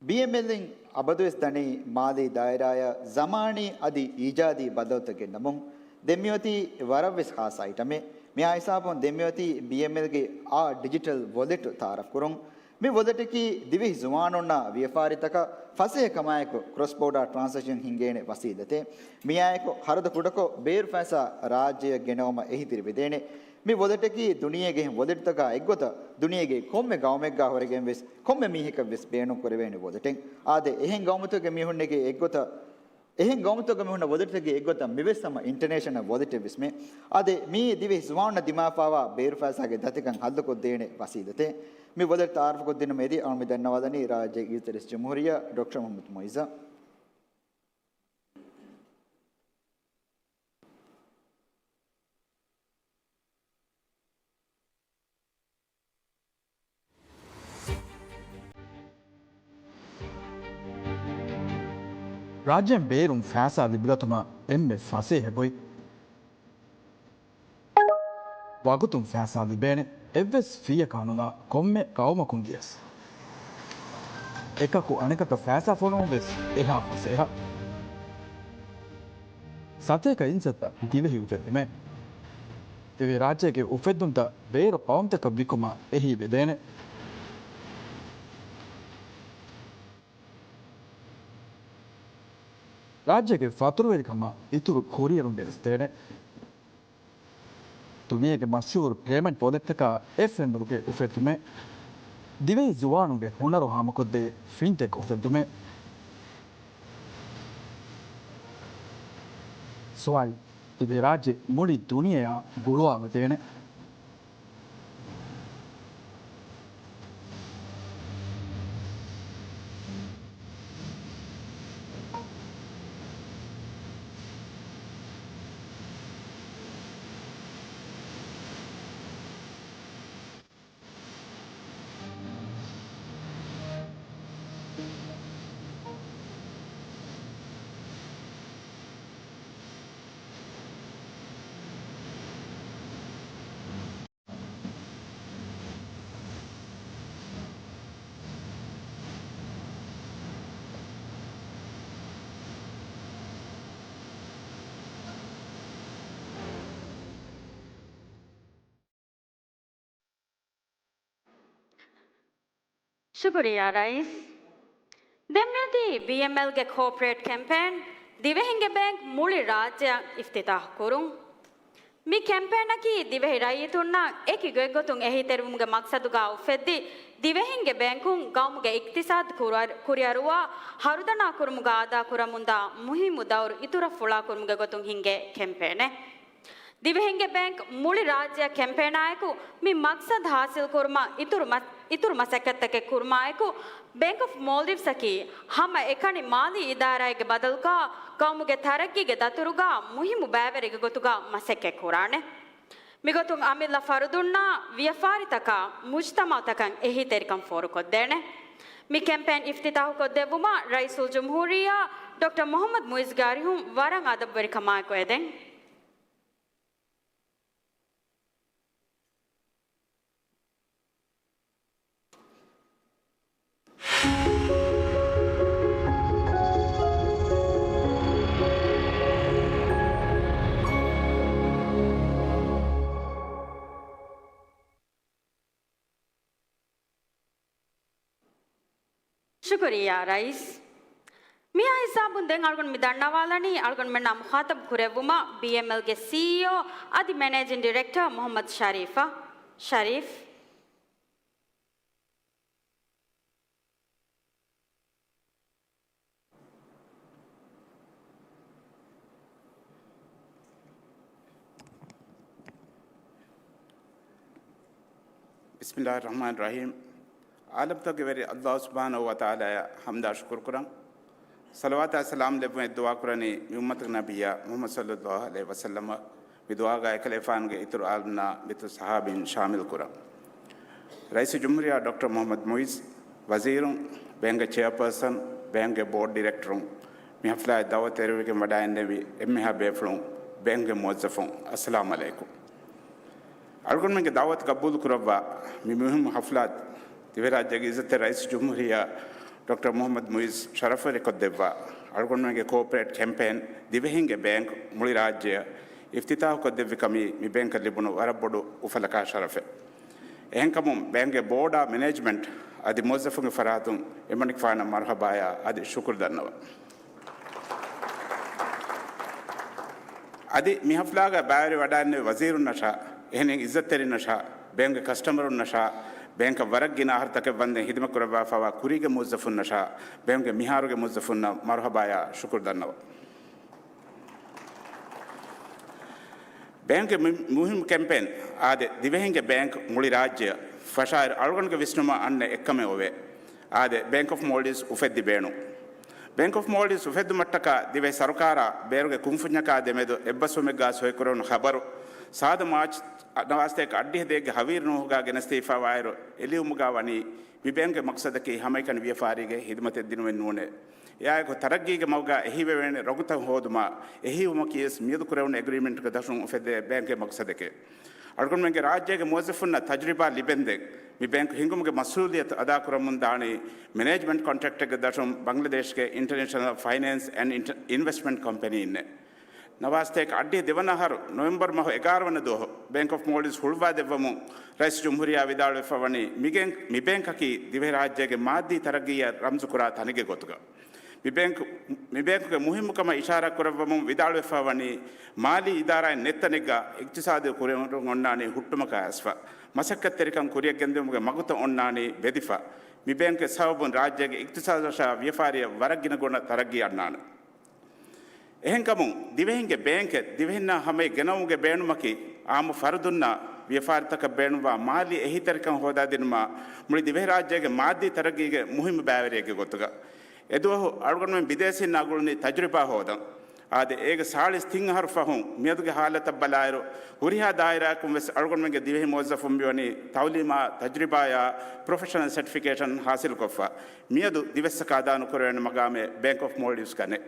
ބީއެމްއެލްއިން އަބަދުވެސް ދަނީ މާލީ ދާއިރާއަށް ޒަމާނީ އަދި އީޖާދީ ބަދަލުތައް ގެންނަމުން. ދެން މިއޮތީ ވަރަށްވެސް ޚާއްޞަ އައިޓަމެއް. މިއާ ހިސާބުން ދެން މިއޮތީ ބީއެމްއެލްގެ އާ ޑިޖިޓަލް ވޮލެޓް ތައާރަފް ކުރުން. މި ވޮލެޓަކީ ދިވެހި ޒުވާނުންނާ ވިޔަފާރިތަކަށް ފަސޭހަ ކަމާއެކު ކްރޮސް ބޯޑާ ޓްރާންސެކްޝަން ހިންގޭނެ ވަސީލަތެއް. މިއާއެކު ހަރަދު ކުޑަކޮށް ބޭރު ފައިސާ ރާއްޖެއަށް ގެނައުމަށް އެހީތެރިވެދޭނެ. މި ވޮލެޓަކީ ދުނިޔޭގެ އެހެން ވޮލެޓްތަކާ އެއްގޮތަށް ދުނިޔޭގެ ކޮންމެ ގައުމެއްގާ ހުރެގެން ވެސް ކޮންމެ މީހަކަށް ވެސް ބޭނުން ކުރެވޭނެ ވޮލެޓެއް. އާދެ، އެހެން ގައުމުތަކުގެ މީހުންނެއްގެ އެއްގޮތަށް، އެހެން ގައުމުތަކުގެ މީހުންނަށް ވޮލެޓްތަކުގެ އެއްގޮތަށް މިވެސް ހަމަ އިންޓަނޭޝަނަލް ވޮލެޓެއް ވެސްމެ. އާދެ، މިއީ ދިވެހި ޒުވާނުންނަށް ދިމާވާފާވާ ބޭރު ފައިސާގެ ދަތިކަން ހައްލުކޮށްދޭނެ ވަސީލަތެއް. މި ވޮލެޓް ތައާރަފުކޮށްދިނުމަށް އެދި އަޅުގަނޑު މި ދަންނަވާލަނީ ރާއްޖޭގެ އިއްޒަތްތެރި ރައީސް ޖުމްހޫރިއްޔާ ޑޮކްޓަރ މުޙައްމަދު މުޢިއްޒަށް. ރާއްޖޭން ބޭރުން ފައިސާ ލިބިގަތުމަށް އެންމެ ފަސޭހަ ގޮތް، ވަގުތުން ފައިސާ ލިބޭނެ. އެއްވެސް ފީއަކާ ނުލާ ކޮންމެ ގައުމަކުން ދިޔަސް، އެކަކު އަނެކަކަށް ފައިސާ ފޮނުވުން ވެސް އެހާ ފަސޭހަ. ސަތޭކަ އިއްޒަތްތައް ދިވެހި އުފެއްދުމެއް. ދިވެހިރާއްޖޭގެ އުފެއްދުންތައް ބޭރު ޤައުމުތަކަށް ވިކުމަށް އެހީވެދޭނެ. ރާއްޖޭގެ ފަތުރުވެރިކަމަށް އިތުރު ކުރިއެރުން ގެނެސްދޭނެ. ދުނިޔޭގެ މަޝްހޫރު ޕޭމަންޓް ވޮލެޓްތަކާ އެފްއެންއެލްގެ އުފެއްދުމެއް. ދިވެހި ޒުވާނުންގެ ހުނަރު ހާމަކޮށްދޭ ފިންޓެކް އުފެއްދުމެއް. ސުވާލު، ދިވެހިރާއްޖެ މުޅި ދުނިޔެއާ ގުޅުވާލަދޭނެ. ޝުކުރިއްޔާ ރައީސް. ދެންމެދި ބީއެމްއެލްގެ ކޯޕަރޭޓް ކެމްޕޭން ދިވެހިންގެ ބޭންކް މުޅި ރާއްޖެއަށް އިފްތިތާޙު ކުރުން. މި ކެމްޕޭނަކީ ދިވެހި ރައްޔިތުންނަށް އެކި ގޮތްގޮތުން އެހީތެރިވުމުގެ މަޤްޞަދުގަ އުފެއްދި، ދިވެހިންގެ ބޭންކުން ގައުމުގެ އިޤްތިޞާދު ކުރުއަރ-، ކުރިއަރުވާ ހަރުދަނާ ކުރުމުގަ އަދާކުރަމުންދާ މުހިއްމު ދައުރު އިތުރަށް ފުޅާކުރުމުގެ ގޮތުން ހިންގޭ ކެމްޕޭނެއް. ދިވެހިންގެ ބޭންކް މުޅި ރާއްޖެއަށް ކެމްޕޭނާއެކު މި މަޤްޞަދު ޙާޞިލްކުރުމަށް އިތުރު މަ-، އިތުރު މަސައްކަތްތަކެއް ކުރުމާއެކު، ބޭންކް އޮފް މޯލްޑިވްސްއަކީ ހަމައެކަނި މާލީ އިދާރާއެއްގެ ބަދަލުގަ ގައުމުގެ ތަރައްގީގެ ދަތުރުގަ މުހިއްމު ބައިވެރިއެއްގެ ގޮތުގަ މަސައްކަތް ކުރާނެ. މިގޮތުން އަމިއްލަ ފަރުދުންނާ ވިޔަފާރިތަކާ މުޖްތަމަޢުތަކަށް އެހީތެރިކަން ފޯރުކޮށްދޭނެ. މި ކެމްޕޭން އިފްތިތާޙުކޮށްދެއްވުމަށް ރައީސުލްޖުމްހޫރިއްޔާ ޑޮކްޓަރ މުޙައްމަދު މުޢިއްޒުގެ އަރިހުން ވަރަށް އަދަބުވެރިކަމާއެކު އެދެން. ޝުކުރިއްޔާ ރައީސް. މިހާ ހިސާބުން ދެން އަޅުގަނޑު މި ދަންނަވާލަނީ އަޅުގަނޑުމެންނާ މުޚާޠަބު ކުރެއްވުމަށް ބީއެމްއެލްގެ ސީއީއޯ އަދި މެނޭޖިން ޑިރެކްޓަރ މުޙައްމަދު ޝަރީފަށް. ޝަރީފް. ބިސްމިﷲ އައްރަޙްމާނި އައްރަޙީމް. ޢާލަމްތަކުގެ ވެރި ﷲ ސުބްޙާނަހޫ ވަތަޢާލާއަށް ޙަމްދާ ޝުކުރު ކުރަން. ޞަލަވާތާ ސަލާމް ލެއްވުމަށް ދުޢާ ކުރަނީ މި އުއްމަތުގެ ނަބިއްޔާ މުޙައްމަދު ޞައްލަﷲ ޢަލައިހި ވަސައްލަމަށް. މި ދުޢާގަ އެކަލޭފާނުގެ އިތުރު އާލުންނާ މިތުރު ޞަޙާބީން ޝާމިލް ކުރަން. ރައީސުލްޖުމްހޫރިއްޔާ ޑޮކްޓަރ މުޙައްމަދު މުޢިއްޒު، ވަޒީރުން، ބޭންކްގެ ޗެއާޕާސަން، ބޭންކްގެ ބޯޑް ޑިރެކްޓަރުން، މި ޙަފްލާއަށް ދަޢުވަތު އެރުވިގެން ވަޑައިގެންނެވި އެންމެހާ ބޭފުޅުން، ބޭންކްގެ މުވައްޒަފުން، އައްސަލާމް ޢަލައިކުމް. އަޅުގަނޑުމެންގެ ދަޢުވަތު ޤަބޫލު ކުރައްވާ މި މުހިއްމު ޙަފްލާތަށް ދިވެހިރާއްޖޭގެ އިއްޒަތްތެރި ރައީސުލްޖުމްހޫރިއްޔާ ޑޮކްޓަރ މުޙައްމަދު މުޢިއްޒު ޝަރަފްވެރިކޮށްދެއްވާ އަޅުގަނޑުމެންގެ ކޯޕަރޭޓް ކެމްޕޭން ދިވެހިންގެ ބޭންކް މުޅި ރާއްޖެއަށް އިފްތިތާޙުކޮށްދެއްވި ކަމީ މި ބޭންކަށް ލިބުނު ވަރަށް ބޮޑު އުފަލަކާ ޝަރަފެއް. އެހެންކަމުން ބޭންކްގެ ބޯޑާ މެނޭޖްމަންޓް އަދި މުވައްޒަފުންގެ ފަރާތުން އެމަނިކުފާނަށް މަރުޙަބާޔާ އަދި ޝުކުރު ދަންނަވަން. އަދި މި ޙަފްލާގަ ބައިވެރިވަޑައިގެންނެވި ވަޒީރުންނަށާ، އެހެނިހެން އިއްޒަތްތެރިންނަށާ، ބޭންކްގެ ކަސްޓަމަރުންނަށާ، ބޭންކަށް ވަރަށް ގިނަ އަހަރުތަކެއް ވަންދެން ހިދިމަތް ކުރައްވާފައިވާ ކުރީގެ މުވައްޒަފުންނަށާ، ބޭންކްގެ މިހާރުގެ މުވައްޒަފުންނަށް މަރުޙަބާޔާ ޝުކުރު ދަންނަވަން. ބޭންކްގެ މި-، މުހިއްމު ކެމްޕޭން އާދެ، ދިވެހިންގެ ބޭންކް މުޅި ރާއްޖެއަށް ފަށާއިރު އަޅުގަނޑުގެ ވިސްނުމަށް އަންނަ އެއްކަމެއް އޮވޭ. އާދެ، ބޭންކް އޮފް މޯލްޑިވްސް އުފެއްދި ބޭނުން. ބޭންކް އޮފް މޯލްޑިވްސް އުފެއްދުމަށްޓަކާ ދިވެހި ސަރުކާރާ ބޭރުގެ ކުންފުންޏަކާ ދެމެދު އެއްބަސްވުމެއްގާ ސޮއިކުރެވުނު ޚަބަރު ސާދަ މާޗް ނަވާސްތޭކަ އައްޑިހަ ދޭއްގެ ހަވީރު ނޫހުގާ ގެނެސްދީފައިވާއިރު އެލިޔުމުގާ ވަނީ މި ބޭންކްގެ މަޤްޞަދަކީ ހަމައެކަނި ވިޔަފާރީގެ ހިދުމަތެއް ދިނުމެއް ނޫނޭ. އެއާއެކު ތަރައްގީގެ މަގުގާ އެހީވެވޭނެ ރޮނގުތައް ހޯދުމާ، އެހީވުމަކީވެސް މިއަދު ކުރެވުނު އެގްރީމެންޓްގެ ދަށުން އުފެއްދޭ ބޭންކްގެ މަޤްޞަދެކޭ. އަޅުގަނޑުމެންގެ ރާއްޖޭގެ މުވައްޒަފުންނަށް ތަޖުރިބާ ލިބެންދެން، މި ބޭންކް ހިންގުމުގެ މަސްއޫލިއްޔަތު އަދާކުރަމުން ދާނީ މެނޭޖްމަންޓް ކޮންޓްރެކްޓެއްގެ ދަށުން ބަންގްލަދޭޝްގެ އިންޓަރނޭޝަނަލް ފައިނޭންސް އެންޑް އިންޓަ-، އިންވެސްޓްމަންޓް ކަމްޕެނީންނޭ. ނަވާސްތޭކަ އައްޑިހަ ދެވަނަ އަހަރު ނޮވެމްބަރު މަހު އެގާރަ ވަނަ ދުވަހު ބޭންކް އޮފް މޯލްޑިވްސް ހުޅުވާ ދެއްވަމުން ރައީސް ޖުމްހޫރިއްޔާ ވިދާޅުވެފަ ވަނީ މިގެން-، މި ބޭންކަކީ ދިވެހިރާއްޖޭގެ މާއްދީ ތަރައްގީއަށް ރަމްޒުކުރާ ތަނެއްގެ ގޮތުގަ. މި ބޭންކް-، މި ބޭންކުގެ މުހިއްމުކަމަށް އިޝާރާ ކުރައްވަމުން ވިދާޅުވެފަ ވަނީ މާލީ އިދާރާއެއް ނެތް ތަނެއްގަ އިޤްތިޞާދީ ކުރިއެރުން އޮންނާނީ ހުއްޓުމަކާ އައިސްފަ. މަސައްކަތްތެރިކަން ކުރިއަށް ގެންދިއުމުގެ މަގުތައް އޮންނާނީ ބެދިފަ. މި ބޭންކްގެ ސަބަބުން ރާއްޖޭގެ އިޤްތިޞާދަށާ ވިޔަފާރިއަށް ވަރަށް ގިނަ ގުނަ ތަރައްގީ އަންނާނެ. އެހެންކަމުން، ދިވެހިންގެ ބޭންކެއް ދިވެހިންނާ ހަމަޔަށް ގެނައުމުގެ ބޭނުމަކީ، އާއްމު ފަރުދުންނާ ވިޔަފާރިތަކަށް ބޭނުންވާ މާލީ އެހީތެރިކަން ހޯދާދިނުމާ، މުޅި ދިވެހިރާއްޖޭގެ މާއްދީ ތަރައްގީގެ މުހިއްމު ބައިވެރިއެއްގެ ގޮތުގަ. އެދުވަހު އަޅުގަނޑުމެން ބިދޭސީންނާ ގުޅުނީ ތަޖުރިބާ ހޯދަން. އާދެ، އޭގެ ސާޅީސް ތިން އަހަރު ފަހުން މިއަދުގެ ހާލަތަށް ބަލާއިރު، ހުރިހާ ދާއިރާއަކުން ވެސް އަޅުގަނޑުމެންގެ ދިވެހި މުވައްޒަފުން މިވަނީ ތައުލީމާ ތަޖުރިބާޔާ ޕްރޮފެޝަނަލް ސެޓްފިކޭޝަން ހާސިލުކޮށްފަ. މިއަދު ދިވެއްސަކަށް އަދާނުކުރެވޭނެ މަގާމެއް ބޭންކް އޮފް މޯލްޑިވްސްގަ ނެތް.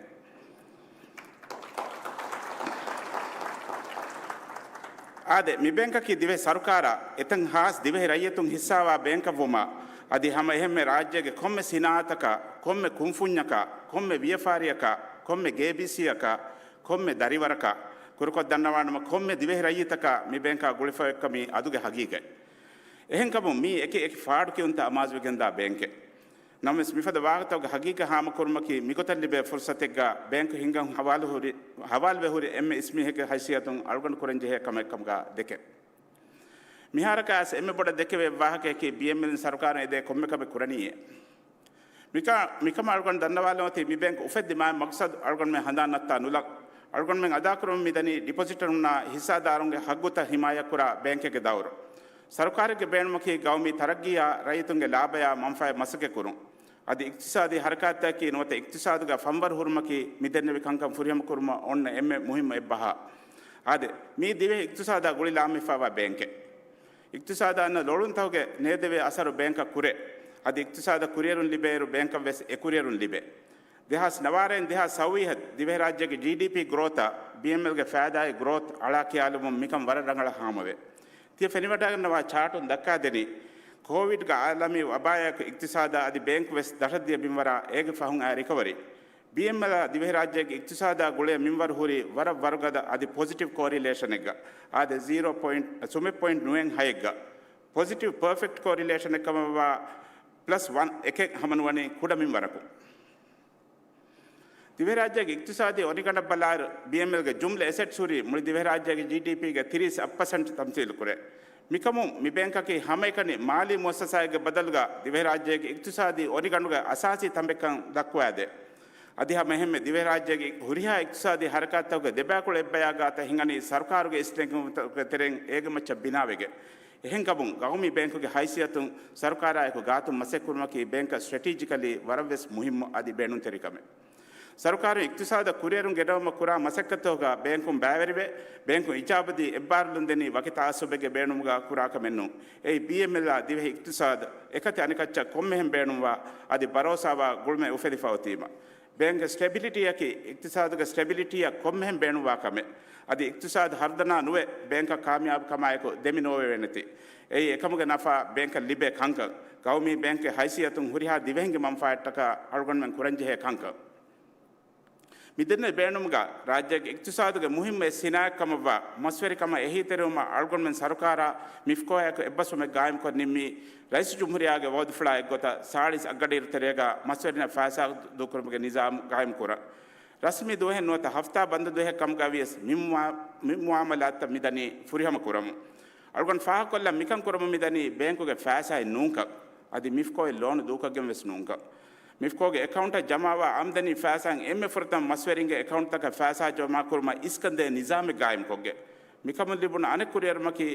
އާދެ، މި ބޭންކަކީ ދިވެހި ސަރުކާރާ އެތަން ހާސް ދިވެހި ރައްޔިތުން ހިއްސާވާ ބޭންކަށްވުމާ، އަދި ހަމަ އެހެންމެ ރާއްޖޭގެ ކޮންމެ ސިނާއަތަކާ، ކޮންމެ ކުންފުންޏަކާ، ކޮންމެ ވިޔަފާރިއަކާ، ކޮންމެ ގޭބީސީއަކާ، ކޮންމެ ދަރިވަރަކާ، ކުރުކޮށް ދަންނަވާނަމަ، ކޮންމެ ދިވެހި ރައްޔިތަކާ މި ބޭންކާ ގުޅިފައޮތްކަމީ އަދުގެ ހަގީގަތް. އެހެންކަމުން މީ އެކި އެކި ފާޑު ކިޔުންތައް އަމާޒުވެގެންދާ ބޭންކެއް. ނަމަވެސް މިފަދަ ވާހަކަތަކުގެ ހަގީގަތް ހާމަކުރުމަކީ މިގޮތަށް ލިބޭ ފުރުސަތެއްގަ ބޭންކު ހިންގަން ހަވާލު ހުރި، ހަވާލުވެ ހުރި އެންމެ އިސް މީހެއްގެ ހައިސިއްޔަތުން އަޅުގަނޑު ކުރަންޖެހޭ ކަމެއް ކަމުގަ ދެކެން. މިހާރަކަށް އައިސް އެންމެ ބޮޑަށް ދެކެވޭ ވާހަކަޔަކީ ބީއެމްއެލް ސަރުކާރުން އެދޭ ކޮންމެ ކަމެއް ކުރަނީއޭ. މިކަ، މިކަމަށް އަޅުގަނޑު ދަންނަވާލަމަތީ މި ބޭންކު އުފެއްދި މާތް މަގްސަދު އަޅުގަނޑުމެން ހަނދާން ނައްތާ ނުލަން. އަޅުގަނޑުމެން އަދާކުރަމުން މިދަނީ ޑިޕޮޒިޓަރުންނާ ހިއްސާދާރުންގެ ހައްގުތައް ހިމާޔަތްކުރާ ބޭންކެއްގެ ދައުރު. ސަރުކާރެއްގެ ބޭނުމަކީ ގައުމީ ތަރައްގީއާ ރައްޔިތުންގެ ލާބަޔާ މަންފާއެއް މަސައްކަތް ކުރުން. އަދި އިޤްތިޞާދީ ހަރަކާތްތަކަކީ ނުވަތަ އިޤްތިޞާދުގަ ފަންވަރު ހުރުމަކީ މިދެންނެވި ކަންކަން ފުރިހަމަކުރުމަށް އޮންނަ އެންމެ މުހިއްމު އެއްބަހާ. އާދެ، މީ ދިވެހި އިޤްތިޞާދާ ގުޅި ލާމެފައިވާ ބޭންކެއް. އިޤްތިޞާދަށް އަންނަ ލޮޅުންތަކުގެ ނޭދެވޭ އަސަރު ބޭންކަށް ކުރޭ. އަދި އިޤްތިޞާދަށް ކުރިއެރުން ލިބޭއިރު ބޭންކަށް ވެސް އެ ކުރިއެރުން ލިބޭ. ދެހާސް ނަވާރައިން ދެހާސް ސައުވީހަށް ދިވެހިރާއްޖޭގެ ޖީޑީޕީ ގްރޯތާ ބީއެމްއެލްގެ ފައިދާއި ގްރޯތް އަޅާ ކިޔާލުމުން މިކަން ވަރަށް ރަނގަޅަށް ހާމަވޭ. ތިޔަ ފެނިވަޑައިގަންނަވާ ޗާޓުން ދައްކާދެނީ، ކޯވިޑްގެ އާލަމީ ވަބާއާއެކު އިޤްތިޞާދާ އަދި ބޭންކު ވެސް ދަށަށްދިޔަ މިންވަރާ އޭގެ ފަހުން އައި ރިކަވަރީ. ބީއެމްއެލްއާ ދިވެހިރާއްޖޭގެ އިޤްތިޞާދާ ގުޅޭ މިންވަރު ހުރީ ވަރަށް ވަރުގަދަ އަދި ޕޮޒިޓިވް ކޯރިލޭޝަނެއްގަ. އާދެ، ޒީރޯ ޕޮއިންޓް، ސުމެއް ޕޮއިންޓް ނުވައެއް ހައެއްގަ. ޕޮޒިޓިވް ޕަރފެކްޓް ކޯރިލޭޝަނެއް ކަމަށްވާ ޕްލަސް ވަން އެކެއް ހަމަނުވަނީ ކުޑަ މިންވަރަކުން. ދިވެހިރާއްޖޭގެ އިޤްތިޞާދީ އޮނިގަނޑަށް ބަލާއިރު، ބީއެމްއެލްގެ ޖުމްލަ އެސެޓްސް ހުރީ މުޅި ދިވެހިރާއްޖޭގެ ޖީޑީޕީގެ ތިރީސް އަށް ޕަސެންޓް ތަމްސީލުކުރޭ. މިކަމުން މި ބޭންކަކީ ހަމައެކަނި މާލީ މުއައްސަސާއެއްގެ ބަދަލުގަ ދިވެހިރާއްޖޭގެ އިޤްތިޞާދީ އޮނިގަނޑުގެ އަސާސީ ތަނބެއްކަން ދައްކުވާދޭ. އަދި ހަމައެހެންމެ ދިވެހިރާއްޖޭގެ ހުރިހާ އިޤްތިޞާދީ ހަރަކާތްތަކުގެ ދެބައިކުޅަ އެއްބަޔާ ގާތަށް ހިނގަނީ ސަރުކާރުގެ އިސް ލެނގުމުތަކުގެ ތެރެއިން އޭގެ މައްޗަށް ބިނާވެގެން. އެހެންކަމުން، ގައުމީ ބޭންކުގެ ހައިސިއްޔަތުން ސަރުކާރާއެކު ގާތުން މަސައްކަތްކުރުމަކީ ބޭންކަށް ސްޓްރެޓީޖިކަލީ ވަރަށްވެސް މުހިއްމު އަދި ބޭނުންތެރި ކަމެއް. ސަރުކާރުން އިޤްތިޞާދަށް ކުރިއެރުން ގެނައުމަށް ކުރާ މަސައްކަތުތަކުގަ ބޭންކުން ބައިވެރިވެ، ބޭންކުން އިޖާބަދީ އެއްބާރުލުން ދެނީ ވަކި ތަޢައްޞުބެއްގެ ބޭނުމުގަ ކުރާ ކަމެއް ނޫން. އެއީ ބީއެމްއެލްއާ ދިވެހި އިޤްތިޞާދު އެކަތި އަނެކައްޗަށް ކޮންމެހެން ބޭނުންވާ އަދި ބަރޯސާވާ ގުޅުމެއް އުފެދިފަ އޮތީމަ. ބޭންކްގެ ސްޓެބިލިޓީއަކީ އިޤްތިޞާދުގެ ސްޓެބިލިޓީއަށް ކޮންމެހެން ބޭނުންވާ ކަމެއް. އަދި އިޤްތިޞާދު ހަރުދަނާ ނުވެ، ބޭންކަށް ކާމިޔާބު ކަމާއެކު ދެމި ނޯވެވޭނެތީ. އެއީ އެކަމުގެ ނަފާ ބޭންކަށް ލިބޭ ކަންކަން. ގައުމީ ބޭންކްގެ ހައިސިއްޔަތުން ހުރިހާ ދިވެހިންގެ މަންފާއަށްޓަކާ އަޅުގަނޑުމެން ކުރަންޖެހޭ ކަންކަން. މިދެންނެވި ބޭނުމުގަ ރާއްޖޭގެ އިޤްތިޞާދުގެ މުހިއްމު އެއް ސިނާއަތް ކަމަށްވާ މަސްވެރިކަމަށް އެހީތެރިވުމަށް އަޅުގަނޑުމެން ސަރުކާރާ މިފްކޯއާއެކު އެއްބަސްވުމެއް ގާއިމްކޮށް ނިންމީ، ރައީސުލްޖުމްހޫރިއްޔާގެ ވައުދުފުޅާ އެއްގޮތަށް ސާޅީސް އަށްގަޑިއިރު ތެރޭގަ މަސްވެރިންނަށް ފައިސާ ދޫކުރުމުގެ ނިޒާމު ގާއިމްކުރަން. ރަސްމީ ދުވަހެއް ނުވަތަ ހަފްތާ ބަންދު ދުވަހެއް ކަމުގަ ވިޔަސް މި މުއާ، މި މުއާމަލާތްތައް މިދަނީ ފުރިހަމަ ކުރަމުން. އަޅުގަނޑު ފާހަގަކޮށްލަން މިކަން ކުރަމުން މިދަނީ ބޭންކުގެ ފައިސާއެއް ނޫންކަން. އަދި މިފްކޯއިން ލޯނު ދޫކޮށްގެން ވެސް ނޫންކަން. މިފްކޯގެ އެކައުންޓަށް ޖަމާވާ އާމްދަނީ ފައިސާއިން އެންމެ ފުރަތަމަ މަސްވެރިންގެ އެކައުންޓްތަކަށް ފައިސާ ޖަމާކުރުމަށް އިސްކަންދޭ ނިޒާމެއް ގާއިމްކޮށްގެން. މިކަމުން ލިބުނު އަނެއް ކުރިއެރުމަކީ،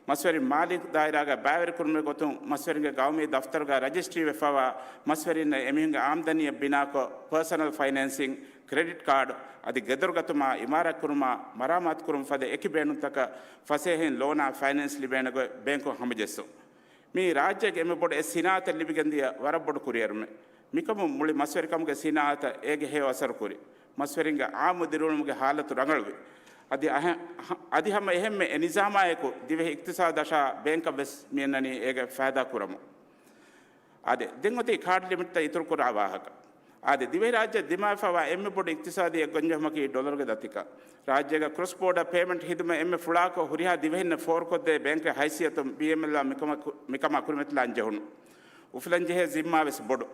މަސްވެރިން މާލީ ދާއިރާގައި ބައިވެރިކުރުމުގެ ގޮތުން މަސްވެރިންގެ ގައުމީ ދަފްތަރުގައި ރަޖިސްޓްރީވެފައިވާ މަސްވެރިންނަށް އެމީހުންގެ އާމްދަނީއަށް ބިނާކޮށް، ޕާސަނަލް ފައިނޭންސިން، ކްރެޑިޓް ކާޑް އަދި ގެދޮރު ގަތުމާ، އިމާރާތް ކުރުމާ، މަރާމާތު ކުރުމަށް ފަދަ އެކި ބޭނުންތަކަށް ފަސޭހައިން ލޯނާ ފައިނޭންސް ލިބޭނެ ގޮތް ބޭންކުން ހަމަޖެއްސުން. މީ ރާއްޖޭގެ އެންމެ ބޮޑު އެއް ސިނާއަތެއް ލިބިގެންދިޔަ ވަރަށް ބޮޑު ކުރިއެރުމެއް. މިކަމުން މުޅި މަސްވެރިކަމުގެ ސިނާއަތަށް އޭގެ ހެޔޮ އަސަރު ކުރި. މަސްވެރިންގެ އާއްމު ދިރިއުޅުމުގެ ހާލަތު ރަނގަޅުވި. އަދި އަހަ-، އަދި ހަމަ އެހެންމެ އެ ނިޒާމާއެކު ދިވެހި އިޤްތިޞާދަށާ ބޭންކަށް ވެސް މިއަންނަނީ އޭގެ ފައިދާ ކުރަމުން. އާދެ، ދެން އޮތީ ކާޑް ލިމިޓްތައް އިތުރުކުރާ ވާހަކަ. އާދެ، ދިވެހިރާއްޖެ ދިމާވެފައިވާ އެންމެ ބޮޑު އިޤްތިޞާދީ އެއްގޮންޖެހުމަކީ ޑޮލަރުގެ ދަތިކަން. ރާއްޖޭގަ ކްރޮސް ބޯޑަ ޕޭމެންޓް ހިދުމަތް އެންމެ ފުޅާކޮށް، ހުރިހާ ދިވެހިންނަށް ފޯރުކޮށްދޭ ބޭންކުގެ ހައިސިއްޔަތުން ބީއެމްއެލްއާ މިކަމަކު-، މިކަމާ ކުރިމަތިލާން ޖެހުނު. އުފުލަންޖެހޭ ޒިންމާ ވެސް ބޮޑު.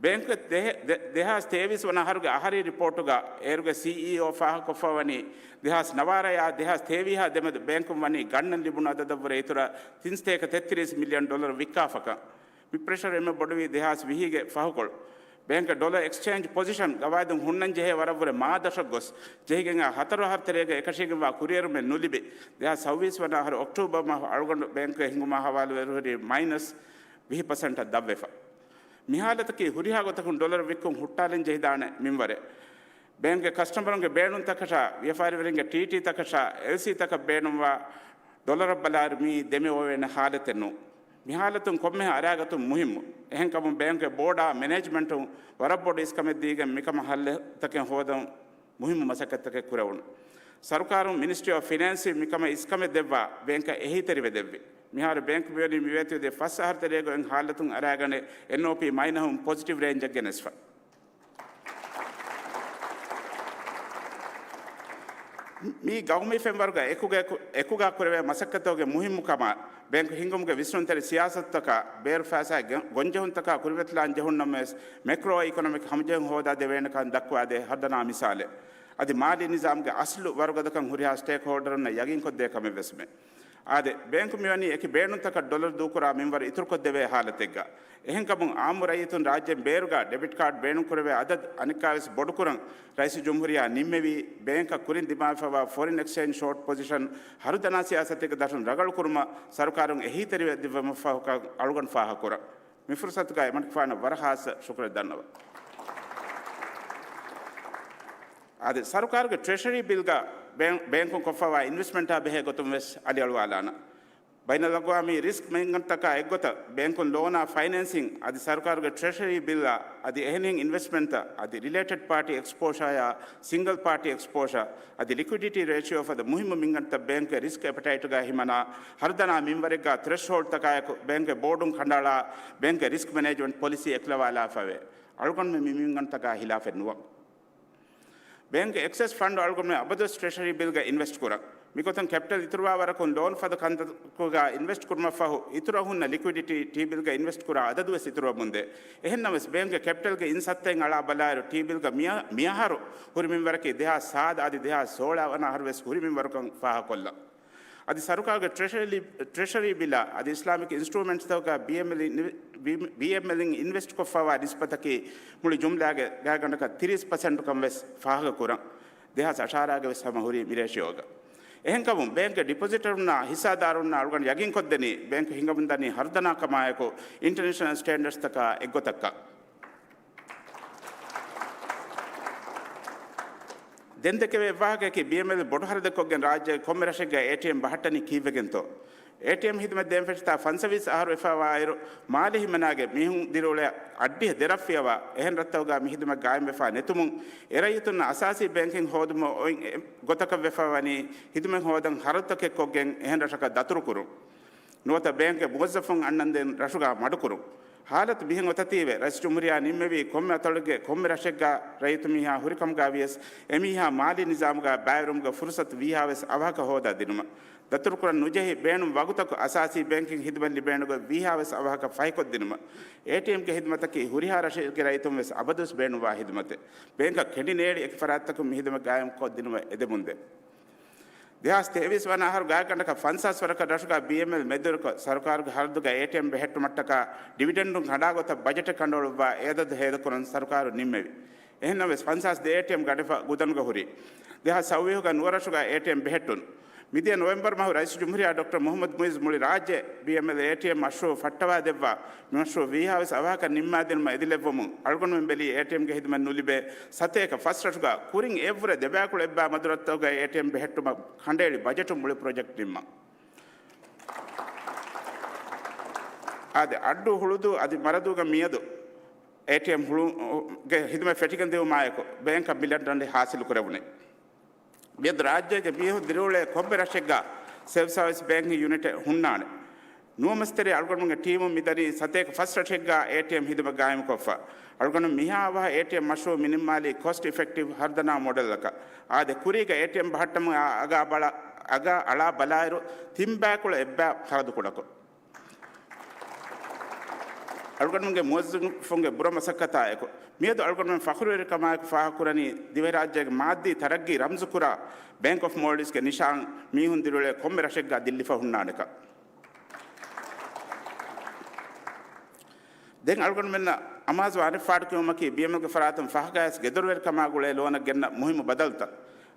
ބޭންކުގެ ދެހެ-، ދެ-، ދެހާސް ތޭވީސް ވަނަ އަހަރުގެ އަހަރީ ރިޕޯޓުގަ އޭރުގެ ސީއީއޯ ފާހަގަކޮށްފަ ވަނީ، ދެހާސް ނަވާރަޔާ ދެހާސް ތޭވީހާ ދެމެދު ބޭންކުން ވަނީ ގަންނަން ލިބުނު އަދަދަށްވުރެ އިތުރަށް ތިން ސަތޭކަ ތެއްތިރީސް މިލިއަން ޑޮލަރު ވިއްކާފަކަން. މި ޕްރެޝަރު އެންމެ ބޮޑުވީ ދެހާސް ވިހީގެ ފަހުކޮޅު. ބޭންކް ޑޮލަރ އެކްސްޗޭންޖް ޕޮޒިޝަން ގަވާއިދުން ހުންނަން ޖެހޭ ވަރަށްވުރެ މާދަށަށް ގޮސް، ޖެހިގެން އާ ހަތަރު އަހަރު ތެރޭގަ އެކަށީގެންވާ ކުރިއެރުމެއް ނުލިބި، ދެހާސް ސައުވީސް ވަނަ އަހަރު އޮކްޓޫބަރ މަހު އަޅުގަނޑު ބޭންކްގެ ހިނގުމާ ހަވާލުވެރިހުރީ މައިނަސް ވިހި ޕަސެންޓަށް ދަށްވެފަ. މި ހާލަތަކީ ހުރިހާ ގޮތަކުން ޑޮލަރު ވިއްކުން ހުއްޓާލަން ޖެހިދާނެ މިންވަރެއް. ބޭންކްގެ ކަސްޓަމަރުންގެ ބޭނުންތަކަށާ، ވިޔަފާރިވެރިންގެ ޓީޓީތަކަށާ، އެލްސީތަކަށް ބޭނުންވާ ޑޮލަރަށް ބަލާއިރު މިއީ ދެމި އޮވޭނެ ހާލަތެއް ނޫން. މި ހާލަތުން ކޮންމެހާ އަރާގަތުން މުހިއްމު. އެހެންކަމުން ބޭންކްގެ ބޯޑާ މެނޭޖްމަންޓުން ވަރަށް ބޮޑު އިސްކަމެއް ދީގެން މިކަމަށް ހައްލުތަކެއް ހޯދަން މުހިއްމު މަސައްކަތްތަކެއް ކުރެވުނު. ސަރުކާރުން މިނިސްޓްރީ އޮފް ފިނޭންސް މިކަމަށް އިސްކަމެއް ދެއްވާ ބޭންކަށް އެހީތެރިވެ ދެއްވި. މިހާރު ބޭންކް މިވަނީ މިވޭތުވެދިޔަ ފަސް އަހަރު ތެރޭގަ އޮތް ހާލަތުން އަރާގަނެ އެންއޯޕީ މައިނަހުން ޕޮޒިޓިވް ރޭންޖަށް ގެނެސްފަ. މީ ގައުމީ ފެންވަރުގަ އެކުގަ، އެކުގަ ކުރެވޭ މަސައްކަތުގެ މުހިއްމުކަމާ، ބޭންކު ހިންގުމުގެ ވިސްނުންތެރި ސިޔާސަތުތަކާ، ބޭރު ފައިސާގެ ގޮންޖެހުންތަކާ ކުރިމަތިލާން ޖެހުންނަމަވެސް، މެކްރޯ އިކޮނޮމިކް ހަމަޖެހުން ހޯދާދެވޭނެކަން ދައްކުވާދޭ ހަރުދަނާ މިސާލެއް. އަދި މާލީ ނިޒާމްގެ އަސްލު ވަރުގަދަކަން ހުރިހާ ސްޓޭކްހޯލްޑަރުންނަށް ޔަގީންކޮށްދޭ ކަމެއްވެސްމެ. އާދެ، ބޭންކު މިވަނީ އެކި ބޭނުންތަކަށް ޑޮލަރު ދޫކުރާ މިންވަރު އިތުރުކޮށްދެވޭ ހާލަތެއްގަ. އެހެންކަމުން، އާއްމު ރައްޔިތުން ރާއްޖޭން ބޭރުގަ ޑެބިޓް ކާޑް ބޭނުންކުރެވޭ އަދަދު އަނެއްކާވެސް ބޮޑުކުރަން ރައީސު ޖުމްހޫރިއްޔާ ނިންމެވީ، ބޭންކަށް ކުރިން ދިމާވެފައިވާ ފޮރިން އެކްސްޗޭންޖް ޝޯޓް ޕޮޒިޝަން ހަރުދަނާ ސިޔާސަތެއްގެ ދަށުން ރަގަޅުކުރުމަށް ސަރުކާރުން އެހީތެރިވެ ދިއްވުމަށްފަހުކަން އަޅުގަނޑު ފާހަގަކުރަން. މި ފުރުސަތުގައި އެމަނިކުފާނަށް ވަރަށް ޚާއްޞަ ޝުކުރެއް ދަންނަވަން. އަދި ސަރުކާރުގެ ޓްރެޝަރީ ބިލްގަ ބޭން-، ބޭންކުން ކޮށްފައިވާ އިންވެސްޓްމަންޓާ ބެހޭ ގޮތުން ވެސް އަލިއަޅުވާލާނަން. ބައިނަލްއަގްވާމީ ރިސްކް މިންގަނޑުތަކާ އެއްގޮތަށް ބޭންކުން ލޯނާ ފައިނޭންސިން އަދި ސަރުކާރުގެ ޓްރެޝަރީ ބިލްއާ އަދި އެހެނިހެން އިންވެސްޓްމަންޓްތައް އަދި ރިލޭޓެޑް ޕާޓީ އެކްސްޕޯޝާއާ ސިންގަލް ޕާޓީ އެކްސްޕޯޝާ އަދި ލިކުއިޑިޓީ ރޭޝިއޯ ފަދަ މުހިއްމު މިންގަނޑުތައް ބޭންކުގެ ރިސްކް އެޕެޓައިޓުގައި ހިމަނާ ހަރުދަނާ މިންވަރެއްގަ ތްރެޝްހޯލްޑްތަކާއެކު ބޭންކުގެ ބޯޑުން ކަނޑައަޅާ ބޭންކުގެ ރިސްކް މެނޭޖްމަންޓް ޕޮލިސީ އެކުލަވާލާފައެވެ. އަޅުގަނޑުމެން މި މިންގަނޑުތަކާ ހިލާފެއް ނުވަން. ބޭންކުގެ އެކްސެސް ފަންޑު އަޅުގަނޑުމެން އަބަދުވެސް ޓްރެޝަރީ ބިލްގަ އިންވެސްޓް ކުރަން. މިގޮތުން ކެޕިޓަލް އިތުރުވާ ވަރަކުން ލޯން ފަދަ ކަންތަކުގަ އިންވެސްޓް ކުރުމަށްފަހު އިތުރަށް ހުންނަ ލިކުއިޑިޓީ ޓީ ބިލްގަ އިންވެސްޓް ކުރާ އަދަދުވެސް އިތުރަށް މުންދޭ. އެހެންނަމަވެސް، ބޭންކުގެ ކެޕިޓަލްގެ އިން ސައްތައިން އަޅާ ބަލާއިރު ޓީ ބިލްގަ މިއަ-، މިއަހަރު ހުރި މިންވަރަކީ ދެހާސް ސާދަ އަދި ދެހާސް ސޯޅަ ވަނަ އަހަރުވެސް ހުރި މިންވަރުކަން ފާހަގަކޮށްލަން. އަދި ސަރުކާރުގެ ޓްރެޝަރީ، ޓްރެޝަރީ ބިލާ އަދި އިސްލާމިކް އިންސްޓްރޫމެންޓްސްތަކުގަ ބީއެމްއެލް އިން-، ބީ-، ބީއެމްއެލްއިން އިންވެސްޓް ކޮށްފައިވާ ނިސްބަތަކީ މުޅި ޖުމްލާގެ ގާތްގަނޑަކަށް ތިރީސް ޕަސެންޓުކަން ވެސް ފާހަގަކުރަން. ދެހާސް އަށާރައިގެ ވެސް ހަމަ ހުރީ މި ރޭޝިއޯގަ. އެހެންކަމުން، ބޭންކުގެ ޑިޕޮޒިޓަރުންނާ ހިއްސާދާރުންނާ އަޅުގަނޑު ޔަގީންކޮށްދެނީ، ބޭންކު ހިނގަމުންދަނީ ހަރުދަނާ ކަމާއެކު އިންޓަރނޭޝަނަލް ސްޓޭންޑަޑްސްތަކާ އެއްގޮތަކަށް. ދެން ދެކެވޭ އެއްވާހަކައަކީ، ބީއެމްއެލް ބޮޑު ހަރަދެއްކޮށްގެން ރާއްޖޭގެ ކޮންމެ ރަށެއްގަ އޭޓީއެމް ބަހައްޓަނީ ކީއްވެގެންތޯ؟ އޭޓީއެމް ހިދުމަތް ދޭން ފެށިފައި ފަންސަވީސް އަހަރު ވެފައިވާއިރު، މާލެ ހިމަނާގެން މީހުން ދިރިއުޅޭ އައްޑިހަ ދެ ރަށް ފިޔަވާ، އެހެން ރަށްތަކުގަ މި ހިދުމަތް ގާއިމްވެފަ ނެތުމުން، އެ ރައްޔިތުންނަށް އަސާސީ ބޭންކިން ހޯދުމަށް އޮތް އެއް ގޮތަކަށް ވެފައިވަނީ، ހިދުމަތް ހޯދަން ހަރަދުތަކެއްކޮށްގެން އެހެން ރަށަކަށް ދަތުރުކުރުން. ނުވަތަ ބޭންކުގެ މުވައްޒަފުން އަންނަންދެން ރަށުގަ މަޑުކުރުން. ހާލަތު މިހެން އޮތަތީވެ، ރައީސް ޖުމްހޫރިއްޔާ ނިންމެވީ ކޮންމެ އަތޮޅެއްގެ ކޮންމެ ރަށެއްގަ ރައްޔިތު މީހާ ހުރިކަމުގަ ވިޔަސް، އެމީހާ މާލީ ނިޒާމުގަ ބައިވެރިވުމުގެ ފުރުސަތު ވީހާވެސް އަވަހަކަށް ހޯދާ ދިނުމަށް. ދަތުރުކުރަން ނުޖެހި ބޭނުން ވަގުތަކު އަސާސީ ބޭންކިން ހިދުމަތް ލިބޭނެ ގޮތް ވީހާވެސް އަވަހަކަށް ފަހިކޮށްދިނުމަށް. އޭޓީއެމްގެ ހިދުމަތަކީ ހުރިހާ ރަށެއްގެ ރައްޔިތުން ވެސް އަބަދުވެސް ބޭނުންވާ ހިދުމަތެއް. ބޭންކަށް ކެނޑި ނޭޅި އެކި ފަރާތްތަކުން މި ހިދުމަތް ގާއިމްކޮށްދިނުމަށް އެދެމުންދޭ. ދެހާސް ތޭވީސް ވަނަ އަހަރު ގާތްގަނޑަކަށް ފަންސާސް ވަރަކަށް ރަށުގަ ބީއެމްއެލް މެދުވެރިކޮށް، ސަރުކާރުގެ ހަރަދުގަ އޭޓީއެމް ބެހެއްޓުމަށްޓަކާ ޑިވިޑެންޑުން ކަނޑާގޮތަށް ބަޖެޓެއް ކަނޑައެޅުއްވާ އެ އަދަދު ހޭދަކުރަން ސަރުކާރު ނިންމެވި. އެހެންނަމަވެސް، ފަންސާސް ދެ އޭޓީއެމް ގަޑިފަ ގުދަނުގަ ހުރި. ދެހާސް ސައުވީހުގަ ނުވަ ރަށުގަ އޭޓީއެމް ބެހެއްޓުން. މިދިޔަ ނޮވެމްބަރު މަހު ރައީސް ޖުމްހޫރިއްޔާ ޑޮކްޓަރ މުހައްމަދު މުއިއްޒު މުޅި ރާއްޖެ ބީއެމްއެލް އޭޓީއެމް މަޝްރޫއު ފައްޓަވާދެއްވާ، މި މަޝްރޫއު ވީހާވެސް އަވަހަކަށް ނިންމާދިނުމަށް އެދިލެއްވުމުން އަޅުގަނޑުމެން ބެލީ އޭޓީއެމްގެ ހިދުމަތް ނުލިބޭ ސަތޭކަ ފަސް ރަށުގަ ކުރިން އެއްވުރެ ދެބައިކުޅަ އެއްބައި މަދުރަށްތަކުގައި އޭޓީއެމް ބެހެއްޓުމަށް ކަނޑައެޅި ބަޖެޓުން މުޅި ޕްރޮޖެކްޓް ނިންމަން. އާދެ، އައްޑޫ ހުޅުދޫ އަދި މަރަދޫގަ މިއަދު އޭޓީއެމް ހުޅު-، ގެ ހިދުމަތް ފެށިގެން ދިއުމާއެކު ބޭންކަށް މިލިއަން ޑޮލަރެއް ހާސިލު ކުރެވުނީ. މިއަދު ރާއްޖޭގެ މީހުން ދިރިއުޅޭ ކޮންމެ ރަށެއްގަ ސެލްފް ސާވިސް ބޭންކިން ޔުނިޓެއް ހުންނާނެ. ނުވަ މަސްތެރޭ އަޅުގަނޑުމެންގެ ޓީމުން މިދަނީ ސަތޭކަ ފަސް ރަށެއްގަ އޭޓީއެމް ހިދުމަތް ގާއިމުކޮށްފަ. އަޅުގަނޑު މިހާ އަވަހަށް އޭޓީއެމް މަޝްރޫއު މި ނިންމާލީ ކޮސްޓް އިފެކްޓިވް ހަރުދަނާ މޮޑެލްއަކަށް. އާދެ، ކުރީގަ އޭޓީއެމް ބަހައްޓަމުން އަ-، އަގާ ބަޅަ-، އަގާ އަޅާ ބަލާއިރު ތިން ބައިކުޅަ އެއްބައި ޚަރަދު ކުޑަކޮށް. އަޅުގަނޑުމެންގެ މުވައްޒަފުންގެ ބުރަ މަސައްކަތާ އެކު، މިއަދު އަޅުގަނޑުމެން ފަޚުރުވެރިކަމާއެކު ފާހަގަކުރަނީ، ދިވެހިރާއްޖޭގެ މާއްދީ ތަރައްގީ ރަމްޒުކުރާ ބޭންކް އޮފް މޯލްޑިވްސްގެ ނިޝާން މީހުން ދިރިއުޅޭ ކޮންމެ ރަށެއްގަ ދިއްލިފަ ހުންނާނެކަން. ދެން އަޅުގަނޑުމެންނަށް އަމާޒު އަނެއް ފާޑު ކިޔުމަކީ، ބީއެމްއެލްގެ ފަރާތުން ފަހަގަޔަސް ގެދޮރުވެރިކަމާ ގުޅޭ ލޯނަށް ގެންނަ މުހިއްމު ބަދަލުތައް.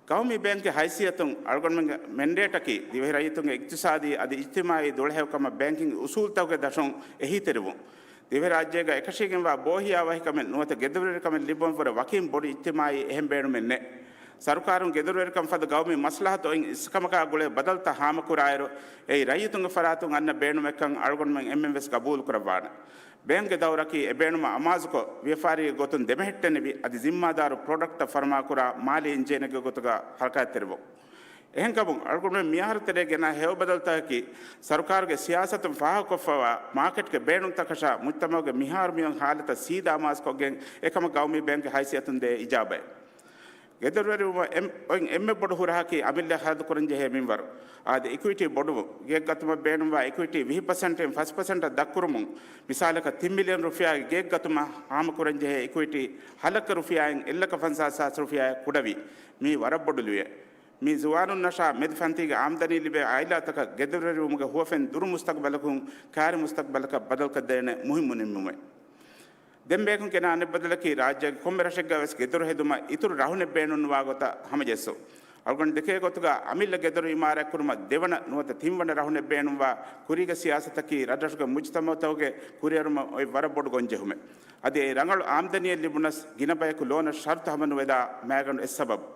ގައުމީ ބޭންކްގެ ހައިސިއްޔަތުން އަޅުގަނޑުމެންގެ މެންޑޭޓަކީ، ދިވެހި ރައްޔިތުންގެ އިޤްތިޞާދީ އަދި އިޖްތިމާޢީ ދުޅަހެޔޮކަމަށް ބޭންކިންގ އުސޫލުތަކުގެ ދަށުން އެހީތެރިވުން. ދިވެހިރާއްޖޭގަ އެކަށީގެންވާ ބޯހިޔާވަހިކަމެއް ނުވަތަ ގެދޮރުވެރިކަމެއް ލިބުމަށްވުރެ ވަކިން ބޮޑު އިޖްތިމާޢީ އެހެން ބޭނުމެއް ނެތް. ސަރުކާރުން ގެދޮރުވެރިކަން ފަދަ ގައުމީ މަސްލަހަތު އޮތް އިސްކަމަކާ ގުޅޭ ބަދަލުތައް ހާމަކުރާއިރު، އެއީ ރައްޔިތުންގެ ފަރާތުން އަންނަ ބޭނުމެއްކަން އަޅުގަނޑުމެން އެންމެން ވެސް ގަބޫލުކުރައްވާނެ. ބޭންކްގެ ދައުރަކީ އެ ބޭނުމަށް އަމާޒުކޮށް، ވިޔަފާރީގެ ގޮތުން ދެމެހެއްޓެނިވި، އަދި ޒިންމާދާރު ޕްރޮޑަކްޓްތައް ފަރުމާކުރާ މާލީ އިންޖީނެއްގެ ގޮތުގަ ހަރަކާތްތެރިވުން. އެހެންކަމުން، އަޅުގަނޑުމެން މިއަހަރު ތެރޭ ގެނައި ހެޔޮ ބަދަލުތަކަކީ، ސަރުކާރުގެ ސިޔާސަތުން ފާހަގަކޮށްފައިވާ މާކެޓްގެ ބޭނުންތަކަށާ މުޖްތަމަޢުގެ މިހާރު މިއޮތް ހާލަތަށް ސީދާ އަމާޒުކޮށްގެން، އެކަމަށް ގައުމީ ބޭންކްގެ ހައިސިއްޔަތުން ދޭ އިޖާބައެއް. ގެދޮރުވެރިވުމަށް އެން-، އޮތް އެންމެ ބޮޑު ހުރަހަކީ އަމިއްލަ ހަރަދު ކުރަންޖެހޭ މިންވަރު. އާދެ، އިކުއިޓީ ބޮޑުވުން. ގެއަށް ގަތުމަށް ބޭނުންވާ އިކުއިޓީ ވިހި ޕަސެންޓް އިން ފަސް ޕަސެންޓަށް ދަށްކުރުމުން، މިސާލަކަށް ތިން މިލިއަން ރުފިޔާގެ ގެއަށް ގަތުމަށް ހާމަކުރަންޖެހޭ އިކުއިޓީ ހަލައްކަ ރުފިޔާއިން އެއްލަކަ ފަންސާސް ހާސް ރުފިޔާއަށް ކުޑަވީ. މީ ވަރަށް ބޮޑު ލުޔެއް. މީ ޒުވާނުންނަށާ މެދު ފަންތީގެ އާމްދަނީ ލިބޭ އާއިލާތަކަށް ގެދޮރުވެރިވުމުގެ ހުވަފެން ދުރު މުސްތަގުބަލަކުން ކާރި މުސްތަގުބަލަކަށް ބަދަލުކޮށްދޭނެ މުހިއްމު ނިންމުމެއް. ދެން ބޭންކުން ގެނާ އަނެއްބަދަލަކީ، ރާއްޖޭގެ ކޮންމެ ރަށެއްގަ ވެސް ގެދޮރު ހެދުމަށް އިތުރު ރަހުނެއް ބޭނުންވާ ގޮތަށް ހަމަޖެއްސުން. އަޅުގަނޑު ދެކޭ ގޮތުގަ އަމިއްލަ ގެދޮރު އިމާރާތްކުރުމަށް ދެވަނަ ނުވަތަ ތިންވަނަ ރަހުނެއް ބޭނުންވާ ކުރީގެ ސިޔާސަތަކީ ރަށްރަށުގެ މުޖުތަމަޢުތަކުގެ ކުރިއެރުމަށް އޮތް ވަރަށް ބޮޑު ގޮންޖެހުމެއް. އަދި އެ ރަނގަޅު އާމްދަނީއެއް ލިބުނަސް ގިނަ ބަޔަކު ލޯނަށް ޝަރުތު ހަމަނުވެދާ މައިގަނޑު އެއް ސަބަބު.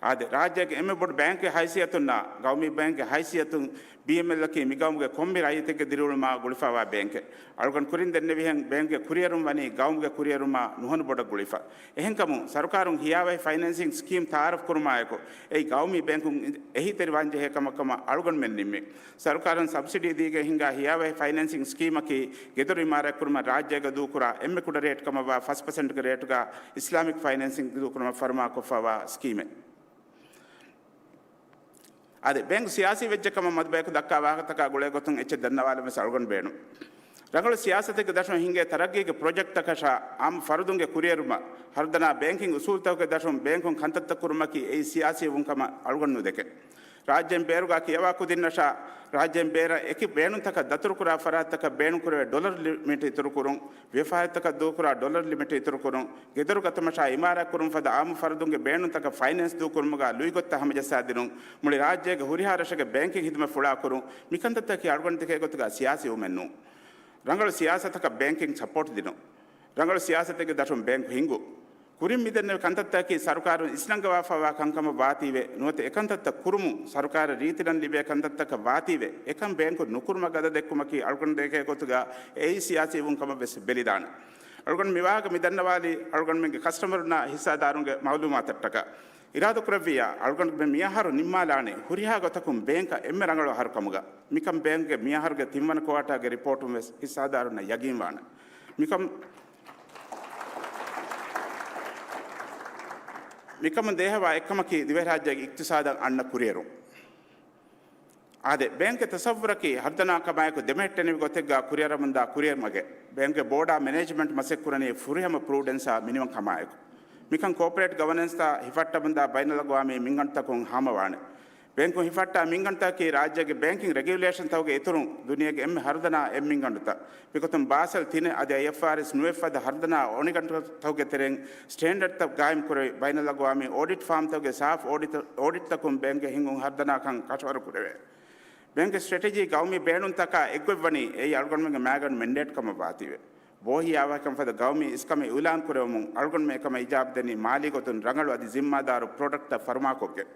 އާދެ، ރާއްޖޭގެ އެންމެ ބޮޑު ބޭންކެއް ހައިސިއްޔަތުންނާ ގައުމީ ބޭންކެއް ހައިސިއްޔަތުން ބީއެމްއެލްއަކީ މިގައުމުގެ ކޮންމެ ރައްޔިތެއްގެ ދިރިއުޅުމާ ގުޅިފައިވާ ބޭންކެއް. އަޅުގަނޑު ކުރިން ދެންނެވިހެން ބޭންކްގެ ކުރިއެރުން ވަނީ ގައުމުގެ ކުރިއެރުމާ ނުހަނު ބޮޑަށް ގުޅިފަ. އެހެންކަމުން ސަރުކާރުން ހިޔާވަހި ފައިނޭންސިން ސްކީމް ތައާރަފް ކުރުމާއެކު، އެއީ ގައުމީ ބޭންކުން އެހީތެރިވާންޖެހޭ ކަމަށް ކަމަށް އަޅުގަނޑުމެން ނިންމި. ސަރުކާރުން ސަބްސިޑީ ދީގެން ހިންގާ ހިޔާވަހި ފައިނޭންސިން ސްކީމަކީ ގެދޮރު އިމާރާތްކުރުމަށް ރާއްޖޭގަ ދޫކުރާ އެންމެ ކުޑަ ރޭޓް ކަމަށްވާ ފަސް ޕަސެންޓްގެ ރޭޓުގަ އިސްލާމިކް ފައިނޭންސިން ދޫކުރުމަށް ފަރުމާކޮށްފައިވާ ސްކީމެއް. އާދެ، ބޭންކް ސިޔާސީ ވެއްޖެ ކަމަށް މަދުބަޔަކު ދައްކާ ވާހަކަތަކާ ގުޅޭ ގޮތުން އެއްޗެއް ދަންނަވާލަން ވެސް އަޅުގަނޑު ބޭނުން. ރަނގަޅު ސިޔާސަތެއްގެ ދަށުން ހިނގޭ ތަރައްގީގެ ޕްރޮޖެކްޓްތަކަށާ އާއްމު ފަރުދުންގެ ކުރިއެރުމަށް ހަރުދަނާ ބޭންކިން އުސޫލްތަކުގެ ދަށުން ބޭންކުން ކަންތައްތައް ކުރުމަކީ އެއީ ސިޔާސީ ވުން ކަމަށް އަޅުގަނޑު ނުދެކެ. ރާއްޖޭން ބޭރުގާ ކިޔަވާ ކުދިންނަށާ ރާއްޖޭން ބޭރަށް އެކި ބޭނުންތަކަށް ދަތުރުކުރާ ފަރާތްތަކަށް ބޭނުންކުރެވޭ ޑޮލަރު ލިމިޓް އިތުރުކުރުން، ވިޔަފާރިތަކަށް ދޫކުރާ ޑޮލަރު ލިމިޓް އިތުރުކުރުން، ގެދޮރު ގަތުމަށާ އިމާރާތްކުރުން ފަދަ އާއްމު ފަރުދުންގެ ބޭނުންތަކަށް ފައިނޭންސް ދޫކުރުމުގަ ލުއިގޮތްތައް ހަމަޖައްސާދިނުން، މުޅި ރާއްޖޭގެ ހުރިހާ ރަށެއްގެ ބޭންކިން ހިދުމަތް ފުޅާކުރުން، މިކަންތައްތަކީ އަޅުގަނޑު ދެކޭ ގޮތުގަ ސިޔާސީ ވުމެއް ނޫން. ރަނގަޅު ސިޔާސަތަކަށް ބޭންކިން ސަޕޯޓް ދިނުން. ރަނގަޅު ސިޔާސަތެއްގެ ދަށުން ބޭންކު ހިންގުން. ކުރިން މިދެންނެވި ކަންތައްތަކަކީ ސަރުކާރު އިސްނަންގަވާފައިވާ ކަންކަމަށް ވާތީވެ، ނުވަތަ އެކަންތައްތައް ކުރުމުން ސަރުކާރަށް ރީތި ރަން ލިބޭ ކަންތައްތަކަށް ވާތީވެ، އެކަން ބޭންކު ނުކުރުމަށް ގަދަ ދެއްކުމަކީ އަޅުގަނޑު ދެކޭ ގޮތުގަ އެއީ ސިޔާސީ ވުން ކަމަށް ވެސް ބެލިދާނެ. އަޅުގަނޑު މިވާހަކަ މި ދަންނަވާލީ އަޅުގަނޑުމެންގެ ކަސްޓަމަރުންނާ ހިއްސާދާރުންގެ މައުލޫމާތަށްޓަކާ. އިރާދަކުރެއްވިއްޔާ، އަޅުގަނޑު މި މިއަހަރު ނިންމާލާނީ ހުރިހާ ގޮތަކުން ބޭންކަށް އެންމެ ރަނގަޅު އަހަރު ކަމުގަ. މިކަން ބޭންކްގެ މިއަހަރުގެ ތިންވަނަ ކުއާޓާގެ ރިޕޯޓުން ވެސް ހިއްސާދާރުންނަށް ޔަގީންވާނެ. މިކަން، މިކަމުން ދޭހަވާ އެއްކަމަކީ ދިވެހިރާއްޖޭގެ އިޤްތިޞާދަށް އަންނަ ކުރިއެރުން. އާދެ، ބޭންކްގެ ތަޞައްވުރަކީ ހަރުދަނާ ކަމާއެކު ދެމެހެއްޓެނިވި ގޮތެއްގަ ކުރިއަރަމުންދާ ކުރިއެރުމެއް. ބޭންކްގެ ބޯޑާ މެނޭޖްމަންޓް މަސައްކަތްކުރަނީ ފުރިހަމަ ޕްރޫޑެންސާ މިނިވަން ކަމާއެކު. މިކަން ކޯޕަރޭޓް ގަވަނެންސްތާ ހިފައްޓަމުންދާ ބައިނަލްއަގްވާމީ މިންގަނޑުތަކުން ހާމަވާނެ. ބޭންކުން ހިފައްޓާ މިންގަނޑުތަކަކީ ރާއްޖޭގެ ބޭންކިން ރެގިއުލޭޝަންތަކުގެ އިތުރުން ދުނިޔޭގެ އެންމެ ހަރުދަނާ އެއް މިންގަނޑުތައް. މިގޮތުން ބާސެލް ތިނެއް އަދި އައިއެފްއާރްއެސް ނުވެ ފަދަ ހަރުދަނާ އޮނިގަނޑުތަކުގެ ތެރެއިން ސްޓޭންޑަޑްތައް ގާއިމްކުރެވި، ބައިނަލްއަގްވާމީ އޯޑިޓް ފާމްތަކުގެ ސާފް އޯޑިޓް، އޯޑިޓްތަކުން ބޭންކްގެ ހިންގުން ހަރުދަނާކަން ކަށަވަރުކުރެވޭ. ބޭންކްގެ ސްޓްރެޓެޖީ ގައުމީ ބޭނުންތަކާ އެއްގޮތްވަނީ އެއީ އަޅުގަނޑުމެންގެ މައިގަނޑު މެންޑޭޓް ކަމަށް ވާތީވެ. ބޯހިޔާވަހިކަން ފަދަ ގައުމީ އިސްކަމެއް އިއުލާން ކުރެވުމުން އަޅުގަނޑުމެން އެކަމަށް އިޖާބަ ދެނީ މާލީ ގޮތުން ރަނގަޅު އަދި ޒިންމާދާރު ޕްރޮޑަކްޓްތައް ފަރުމާކޮށްގެން.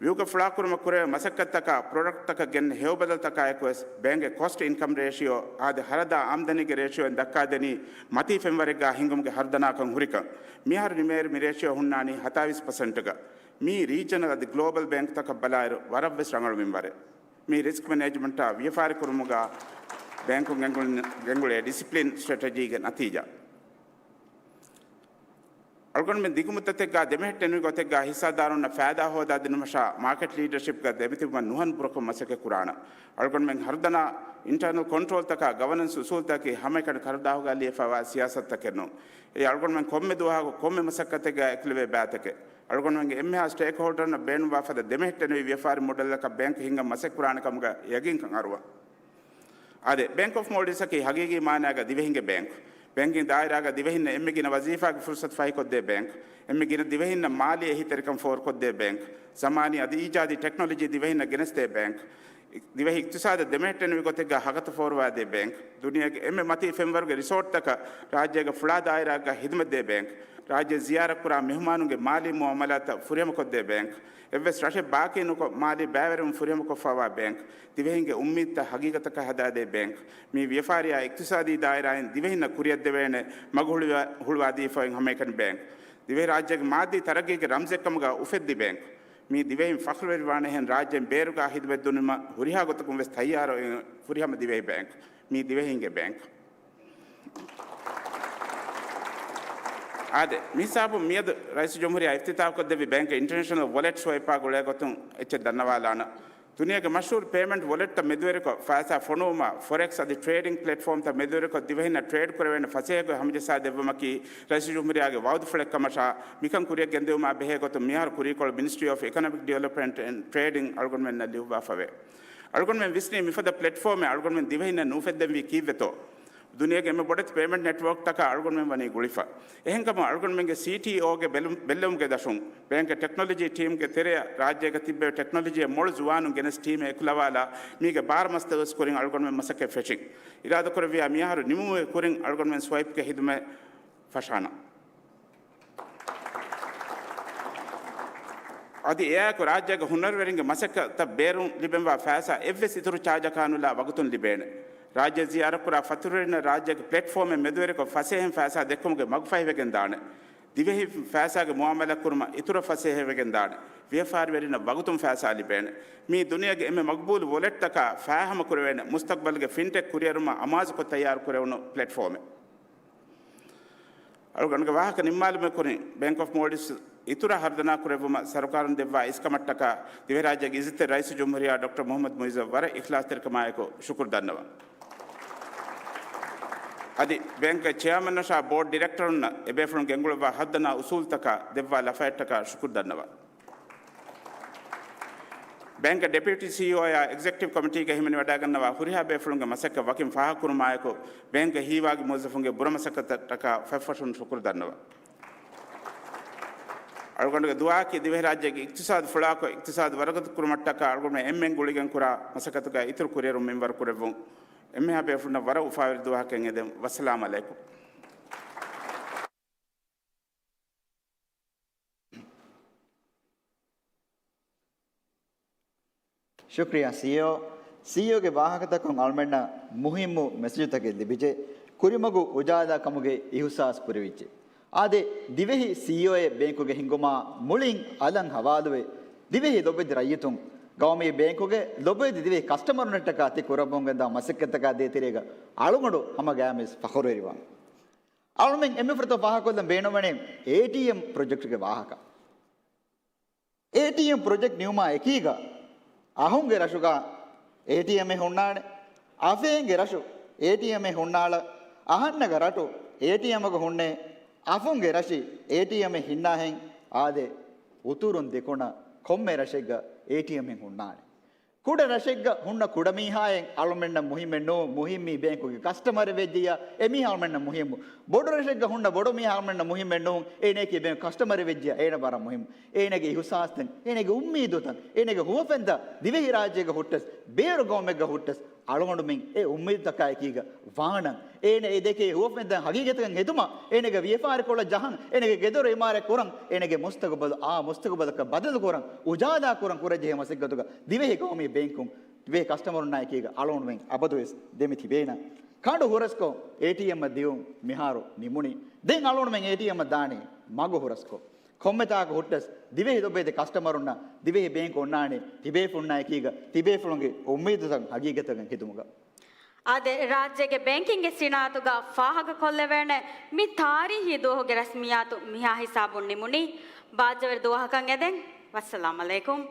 ވިއުގަ ފުޅާކުރުމަށް ކުރެވޭ މަސައްކަތްތަކާ ޕްރޮޑަކްޓްތަކަށް ގެންނަ ހެޔޮބަދަލުތަކާއެކުވެސް ބޭންކްގެ ކޮސްޓް އިންކަމް ރޭޝިއޯ އާދެ، ހަރަދާ އާމްދަނީގެ ރޭޝިއޯއިން ދައްކާދެނީ މަތީ ފެންވަރެއްގާ ހިނގުމުގެ ހަރުދަނާކަން ހުރިކަން. މިއަހަރު ނިމޭއިރު މި ރޭޝިއޯ ހުންނާނީ ހަތާވީސް ޕަސެންޓްގަ. މީ ރީޖަނަލް އަދި ގްލޯބަލް ބޭންކްތަކަށް ބަލާއިރު ވަރަށްވެސް ރަނގަޅު މިންވަރެއް. މީ ރިސްކް މެނޭޖްމަންޓާ ވިޔަފާރިކުރުމުގަ ބޭންކުން ގެންގުޅެ-، ގެންގުޅޭ ޑިސިޕްލިން ސްޓްރެޓެޖީގެ ނަތީޖާ. އަޅުގަނޑުމެން ދިގުމުއްދަތެއްގަ ދެމެހެއްޓެނިވި ގޮތެއްގަ ހިއްސާދާރުންނަށް ފައިދާ ހޯދާދިނުމަށާ މާކެޓް ލީޑަރޝިޕްގަ ދެމިތިބުމަށް ނުހަނު ބުރަކޮށް މަސައްކަތް ކުރާނަން. އަޅުގަނޑުމެން ހަރުދަނާ އިންޓަރނަލް ކޮންޓްރޯލްތަކާ ގަވަނަންސް އުސޫލްތަކީ ހަމައެކަނި ކަރުދާހުގަ ލިޔެފައިވާ ސިޔާސަތުތަކެއް ނޫން. އެއީ އަޅުގަނޑުމެން ކޮންމެ ދުވަހަކު ކޮންމެ މަސައްކަތެއްގަ އެކުލެވޭ ބައިތަކެއް. އަޅުގަނޑުމެންގެ އެންމެހާ ސްޓޭކްހޯލްޑަރުންނަށް ބޭނުންވާ ފަދަ ދެމެހެއްޓެނިވި ވިޔަފާރި މޮޑެލްއަކަށް ބޭންކް ހިންގަން މަސައްކަތް ކުރާނެ ކަމުގަ ޔަގީންކަން އަރުވަން. އާދެ، ބޭންކް އޮފް މޯލްޑިވްސްއަކީ ހަގީގީ މާނާގަ ދިވެހިންގެ ބޭންކް. ބޭންކިން ދާއިރާގަ ދިވެހިންނަށް އެންމެ ގިނަ ވަޒީފާގެ ފުރުސަތު ފަހިކޮށްދޭ ބޭންކް. އެންމެ ގިނަ ދިވެހިންނަށް މާލީ އެހީތެރިކަން ފޯރުކޮށްދޭ ބޭންކް. ޒަމާނީ އަދި އީޖާދީ ޓެކްނޮލޮޖީ ދިވެހިންނަށް ގެނެސްދޭ ބޭންކް. ދިވެހި އިޤްތިޞާދަށް ދެމެހެއްޓެނިވި ގޮތެއްގަ ހަގަތައް ފޯރުވާދޭ ބޭންކް. ދުނިޔޭގެ އެންމެ މަތީ ފެންވަރުގެ ރިސޯޓްތަކަށް ރާއްޖޭގެ ފުޅާ ދާއިރާއެއްގަ ޚިދުމަތްދޭ ބޭންކް. ރާއްޖެ ޒިޔާރަތްކުރާ މެހުމާނުންގެ މާލީ މުއާމަލާތްތައް ފުރިހަމަކޮށްދޭ ބޭންކް. އެއްވެސް ރަށެއް ބާކީ ނުކޮށް، މާލީ ބައިވެރިވުން ފުރިހަމަކޮށްފައިވާ ބޭންކް. ދިވެހިންގެ އުއްމީދުތައް ހަގީގަތަކަށް ހަދާދޭ ބޭންކް. މި ވިޔަފާރިއާ އިޤްތިޞާދީ ދާއިރާއިން ދިވެހިންނަށް ކުރިއަށްދެވޭނެ މަގު ހުޅުވާ-، ހުޅުވާދީފައި އޮތް ހަމައެކަނި ބޭންކް. ދިވެހިރާއްޖޭގެ މާއްދީ ތަރައްގީގެ ރަމްޒެއްކަމުގަ އުފެއްދި ބޭންކް. މީ ދިވެހިން ފަޚްރުވެރިވާނެހެން ރާއްޖޭން ބޭރުގަ ޚިދުމަތް ދިނުމަށް ހުރިހާ ގޮތަކުން ވެސް ތައްޔާރު ފުރިހަމަ ދިވެހި ބޭންކް. މީ ދިވެހިންގެ ބޭންކް. އާދެ، މިހިސާބުން މިއަދު ރައީސުލްޖުމްހޫރިއްޔާ އިފްތިތާޙުކޮށްދެއްވި ބޭންކް އިންޓަރނޭޝަނަލް ވޮލެޓް ސްވައިޕާ ގުޅޭގޮތުން އެއްޗެއް ދަންނަވާލާނަން. ދުނިޔޭގެ މަޝްހޫރު ޕޭމެންޓް ވޮލެޓްތައް މެދުވެރިކޮށް، ފައިސާ ފޮނުވުމާ، ފޮރެކްސް އަދި ޓްރޭޑިން ޕްލެޓްފޯމްތައް މެދުވެރިކޮށް، ދިވެހިންނަށް ޓްރޭޑް ކުރެވޭނެ ފަސޭހަގޮތް ހަމަޖައްސާ ދެއްވުމަކީ ރައީސުލްޖުމްހޫރިއްޔާގެ ވައުދުފުޅެއް ކަމަށާ، މިކަން ކުރިއަށް ގެންދިއުމާ ބެހޭގޮތުން މިހާރު ކުރީކޮޅު މިނިސްޓްރީ އޮފް އިކޮނޮމިކް ޑިވެލޮޕްމަންޓް އެންޑް ޓްރޭޑިން އަޅުގަނޑުމެންނަށް ލިޔުއްވާފަވޭ. އަޅުގަނޑުމެން ވިސްނީ މިފަދަ ޕްލެޓްފޯމެއް އަޅުގަނޑުމެން ދިވެހިންނަށް ނޫފެއްދެންވީ ކީއްވެތޯ؟ ދުނިޔޭގެ އެންމެ ބޮޑެތި ޕޭމެންޓް ނެޓްވޯކްތަކާ އަޅުގަނޑުމެން ވަނީ ގުޅިފަ. އެހެންކަމުން އަޅުގަނޑުމެންގެ ސީޓީއޯގެ ބެލު-، ބެއްލެވުމުގެ ދަށުން ބޭންކްގެ ޓެކްނޮލޮޖީ ޓީމްގެ ތެރެއަށް ރާއްޖޭގަ ތިއްބެވި ޓެކްނޮލޮޖީއެއް މޮޅު ޒުވާނުން ގެނެސް ޓީމެއް އެކުލަވާލާ، މީގެ ބާރަ މަސް ދުވަސް ކުރިން އަޅުގަނޑުމެން މަސައްކަތް ފެށިން. އިރާދަކުރެއްވިޔާ މިއަހަރު ނިމުމުގެ ކުރިން އަޅުގަނޑުމެން ސްވައިޕްގެ ހިދުމަތް ފަށާނަން. އަދި އެއާއެކު ރާއްޖޭގެ ހުނަރުވެރިންގެ މަސައްކަތަށް ބޭރުން ލިބެންވާ ފައިސާ އެއްވެސް އިތުރު ޗާޖަކާ ނުލާ ވަގުތުން ލިބޭނެ. ރާއްޖެ ޒިޔާރަތްކުރާ ފަތުރުވެރިންނަށް ރާއްޖޭގެ ޕްލެޓްފޯމެއް މެދުވެރިކޮށް ފަސޭހައިން ފައިސާ ދެއްކުމުގެ މަގު ފަހިވެގެން ދާނެ. ދިވެހި ފައިސާގެ މުއާމަލާތް ކުރުމަށް އިތުރަށް ފަސޭހަވެގެން ދާނެ. ވިޔަފާރިވެރިންނަށް ވަގުތުން ފައިސާ ލިބޭނެ. މީ ދުނިޔޭގެ އެންމެ މަގުބޫލު ވޮލެޓްތަކާ ފާހަމަ ކުރެވޭނެ މުސްތަގްބަލްގެ ފިންޓެކް ކުރިއެރުމަށް އަމާޒުކޮށް ތައްޔާރު ކުރެވުނު ޕްލެޓްފޯމެއް. އަޅުގަނޑުގެ ވާހަކަ ނިންމާލުމުގެ ކުރިން، ބޭންކް އޮފް މޯލްޑިވްސް އިތުރަށް ހަރުދަނާ ކުރެއްވުމަށް ސަރުކާރުން ދެއްވާ އިސްކަމަށްޓަކާ ދިވެހިރާއްޖޭގެ އިއްޒަތްތެރި ރައީސުލްޖުމްހޫރިއްޔާ ޑޮކްޓަރ މުޙައްމަދު މުޢިއްޒަށް ވަރަށް އިޚްލާޞްތެރިކަމާއެކު ޝުކުރު ދަންނަވަން. އަދި ބޭންކްގެ ޗެއާމަންއަށާ ބޯޑް ޑިރެކްޓަރުންނަށް އެބޭފުޅުން ގެންގުޅުއްވާ ހަރުދަނާ އުސޫލުތަކާ ދެއްވާ ލަފައެއްޓަކާ ޝުކުރު ދަންނަވަން. ބޭންކްގެ ޑެޕިއުޓީ ސީއީއޯއާ އެގްޒެކެޓިވް ކޮމިޓީގައި ހިމެނިވަޑައިގަންނަވާ ހުރިހާ ބޭފުޅުންގެ މަސައްކަތް ވަކިން ފާހަގަކުރުމާއެކު، ބޭންކްގެ ހީވާގި މުވައްޒަފުންގެ ބުރަ މަސައްކަތަށްޓަކާ ފަތްފަށުން ޝުކުރު ދަންނަވަން. އަޅުގަނޑުގެ ދުޢާއަކީ ދިވެހިރާއްޖޭގެ އިޤްތިޞާދު ފުޅާކޮށް، އިޤްތިޞާދު ވަރަކަތު ކުރުމަށްޓަކާ އަޅުގަނޑުމެން އެންމެން ގުޅިގެން ކުރާ މަސައްކަތުގައި އިތުރު ކުރިއެރުން މިންވަރު ކުރެއްވުން. އެންމެހާ ބޭފުޅުންނަށް ވަރަށް އުފާވެރި ދުވަހަކަށް އެދެން. ވައްސަލާމް ޢަލައިކުމް. ޝުކްރިޔާ ސީއީއޯ. ސީއީއޯގެ ވާހަކަތަކުން އަޅުމެންނަށް މުހިއްމު މެސެޖުތަކެއް ލިބިއްޖެ. ކުރިމަގު އުޖާލާ ކަމުގެ އިހުސާސް ކުރެވިއްޖެ. އާދެ، ދިވެހި ސީއީއޯއެއް ބޭންކުގެ ހިންގުމާ މުޅިން އަލަށް ހަވާލުވެ، ދިވެހި ލޮބުވެތި ރައްޔިތުން، ގައުމީ ބޭންކުގެ ލޮބުވެތި ދިވެހި ކަސްޓަމަރުންނަށްޓަކާ ތި ކުރައްވަމުންގެންދާ މަސައްކަތްތަކާ ދޭތެރޭގަ އަޅުގަނޑު ހަމަ ގައިމުވެސް ފަޚުރުވެރިވާނެ. އަޅުމެން އެންމެ ފުރަތަމަ ފާހަގަކޮށްލަން ބޭނުންވަނީ އޭޓީއެމް ޕްރޮޖެކްޓްގެ ވާހަކަ. އޭޓީއެމް ޕްރޮޖެކްޓް ނިމުމާ އެކީގަ، އަހުންގެ ރަށުގަ އޭޓީއެމްއެއް ހުންނާނެ، އަފޭންގެ ރަށު އޭޓީއެމްއެއް ހުންނާނެ، އަހަންނަށް ރަށު އޭޓީއެމްއެއް ހުންނޭ، އަފުންގެ ރަށި އޭޓީއެމްއެއް ހިންނާހެން. އާދެ، އުތުރުން ދެކުނަށް ކޮންމެ ރަށެއްގަ އޭޓީއެމްއެއް ހުންނާނެ. ކުޑަ ރަށެއްގަ ހުންނަ ކުޑަމީހާއެއް އަޅުމެންނަށް މުހިއްމެއް ނޫން، މުހިއްމީ ބޭންކުގެ ކަސްޓަމަރެއް ވެއްޖިއްޔާ އެމީހާ އަޅުމެންނަށް މުހިއްމު. ބޮޑު ރަށެއްގަ ހުންނަ ބޮޑު މީހާ އަޅުމެންނަށް މުހިއްމެއް ނޫން، އޭނައަކީ ބޭންކު ކަސްޓަމަރެއް ވެއްޖިއްޔާ އޭނަ ވަރަށް މުހިއްމު. އޭނަގެ އިހުސާސްތައް، އޭނަގެ އުއްމީދުތައް، ދިވެހިރާއްޖޭގަ ހުއްޓަސް، ބޭރު ގައުމެއްގަ ހުއްޓަސް، އަޅުގަނޑުމެން އެ އުއްމީދުތަކާ އެކީގަ ވާނަން. އޭނަ އެ ދެކޭ ހުވަފެންތައް ހަގީގަތަކަށް ހެދުމަށް، އޭނަގެ ވިޔަފާރިކޮޅަށް ޖަހަން، އޭނަގެ ގެދޮރު އިމާރާތް ކުރަން، އޭނަގެ މުސްތަގުބަލު އާ މުސްތަގުބަލަކަށް ބަދަލުކުރަން، އުޖާލާ ކުރަން ކުރަންޖެހޭ މަސައްކަތުގަ ދިވެހި ގައުމީ ބޭންކުން، ދިވެހި ކަސްޓަމަރުންނާއެކީގަ އަޅުގަނޑުމެން އަބަދުވެސް ދެމި ތިބޭނަން. ކަނޑު ހުރަސްކޮށް އޭޓީއެމްއަށް ދިއުން މިހާރު ނިމުނީ. ދެން އަޅުގަނޑުމެން އޭޓީއެމްއަށް ދާނީ މަގު ހުރަސްކޮށް. ކޮންމެތާކު ހުއްޓަސް، ދިވެހި ލޮބުވެތި ކަސްޓަމަރުންނަށް ދިވެހި ބޭންކު އޮންނާނީ ތިބޭފުޅުންނާ އެކީގަ ތިބޭފުޅުންގެ އުއްމީދުތައް ހަގީގަތަކަށް ހެދުމުގަ. އާދެ، ރާއްޖޭގެ ބޭންކިންގ ސިނާއަތުގަ ފާހަގަކޮށްލެވޭނެ މި ތާރީހީ ދުވަހުގެ ރަސްމިއްޔާތު މިހާ ހިސާބުން ނިމުނީ. ބާއްޖަވެރި ދުވަހަކަށް އެދެން. ވައްސަލާމް ޢަލައިކުމް.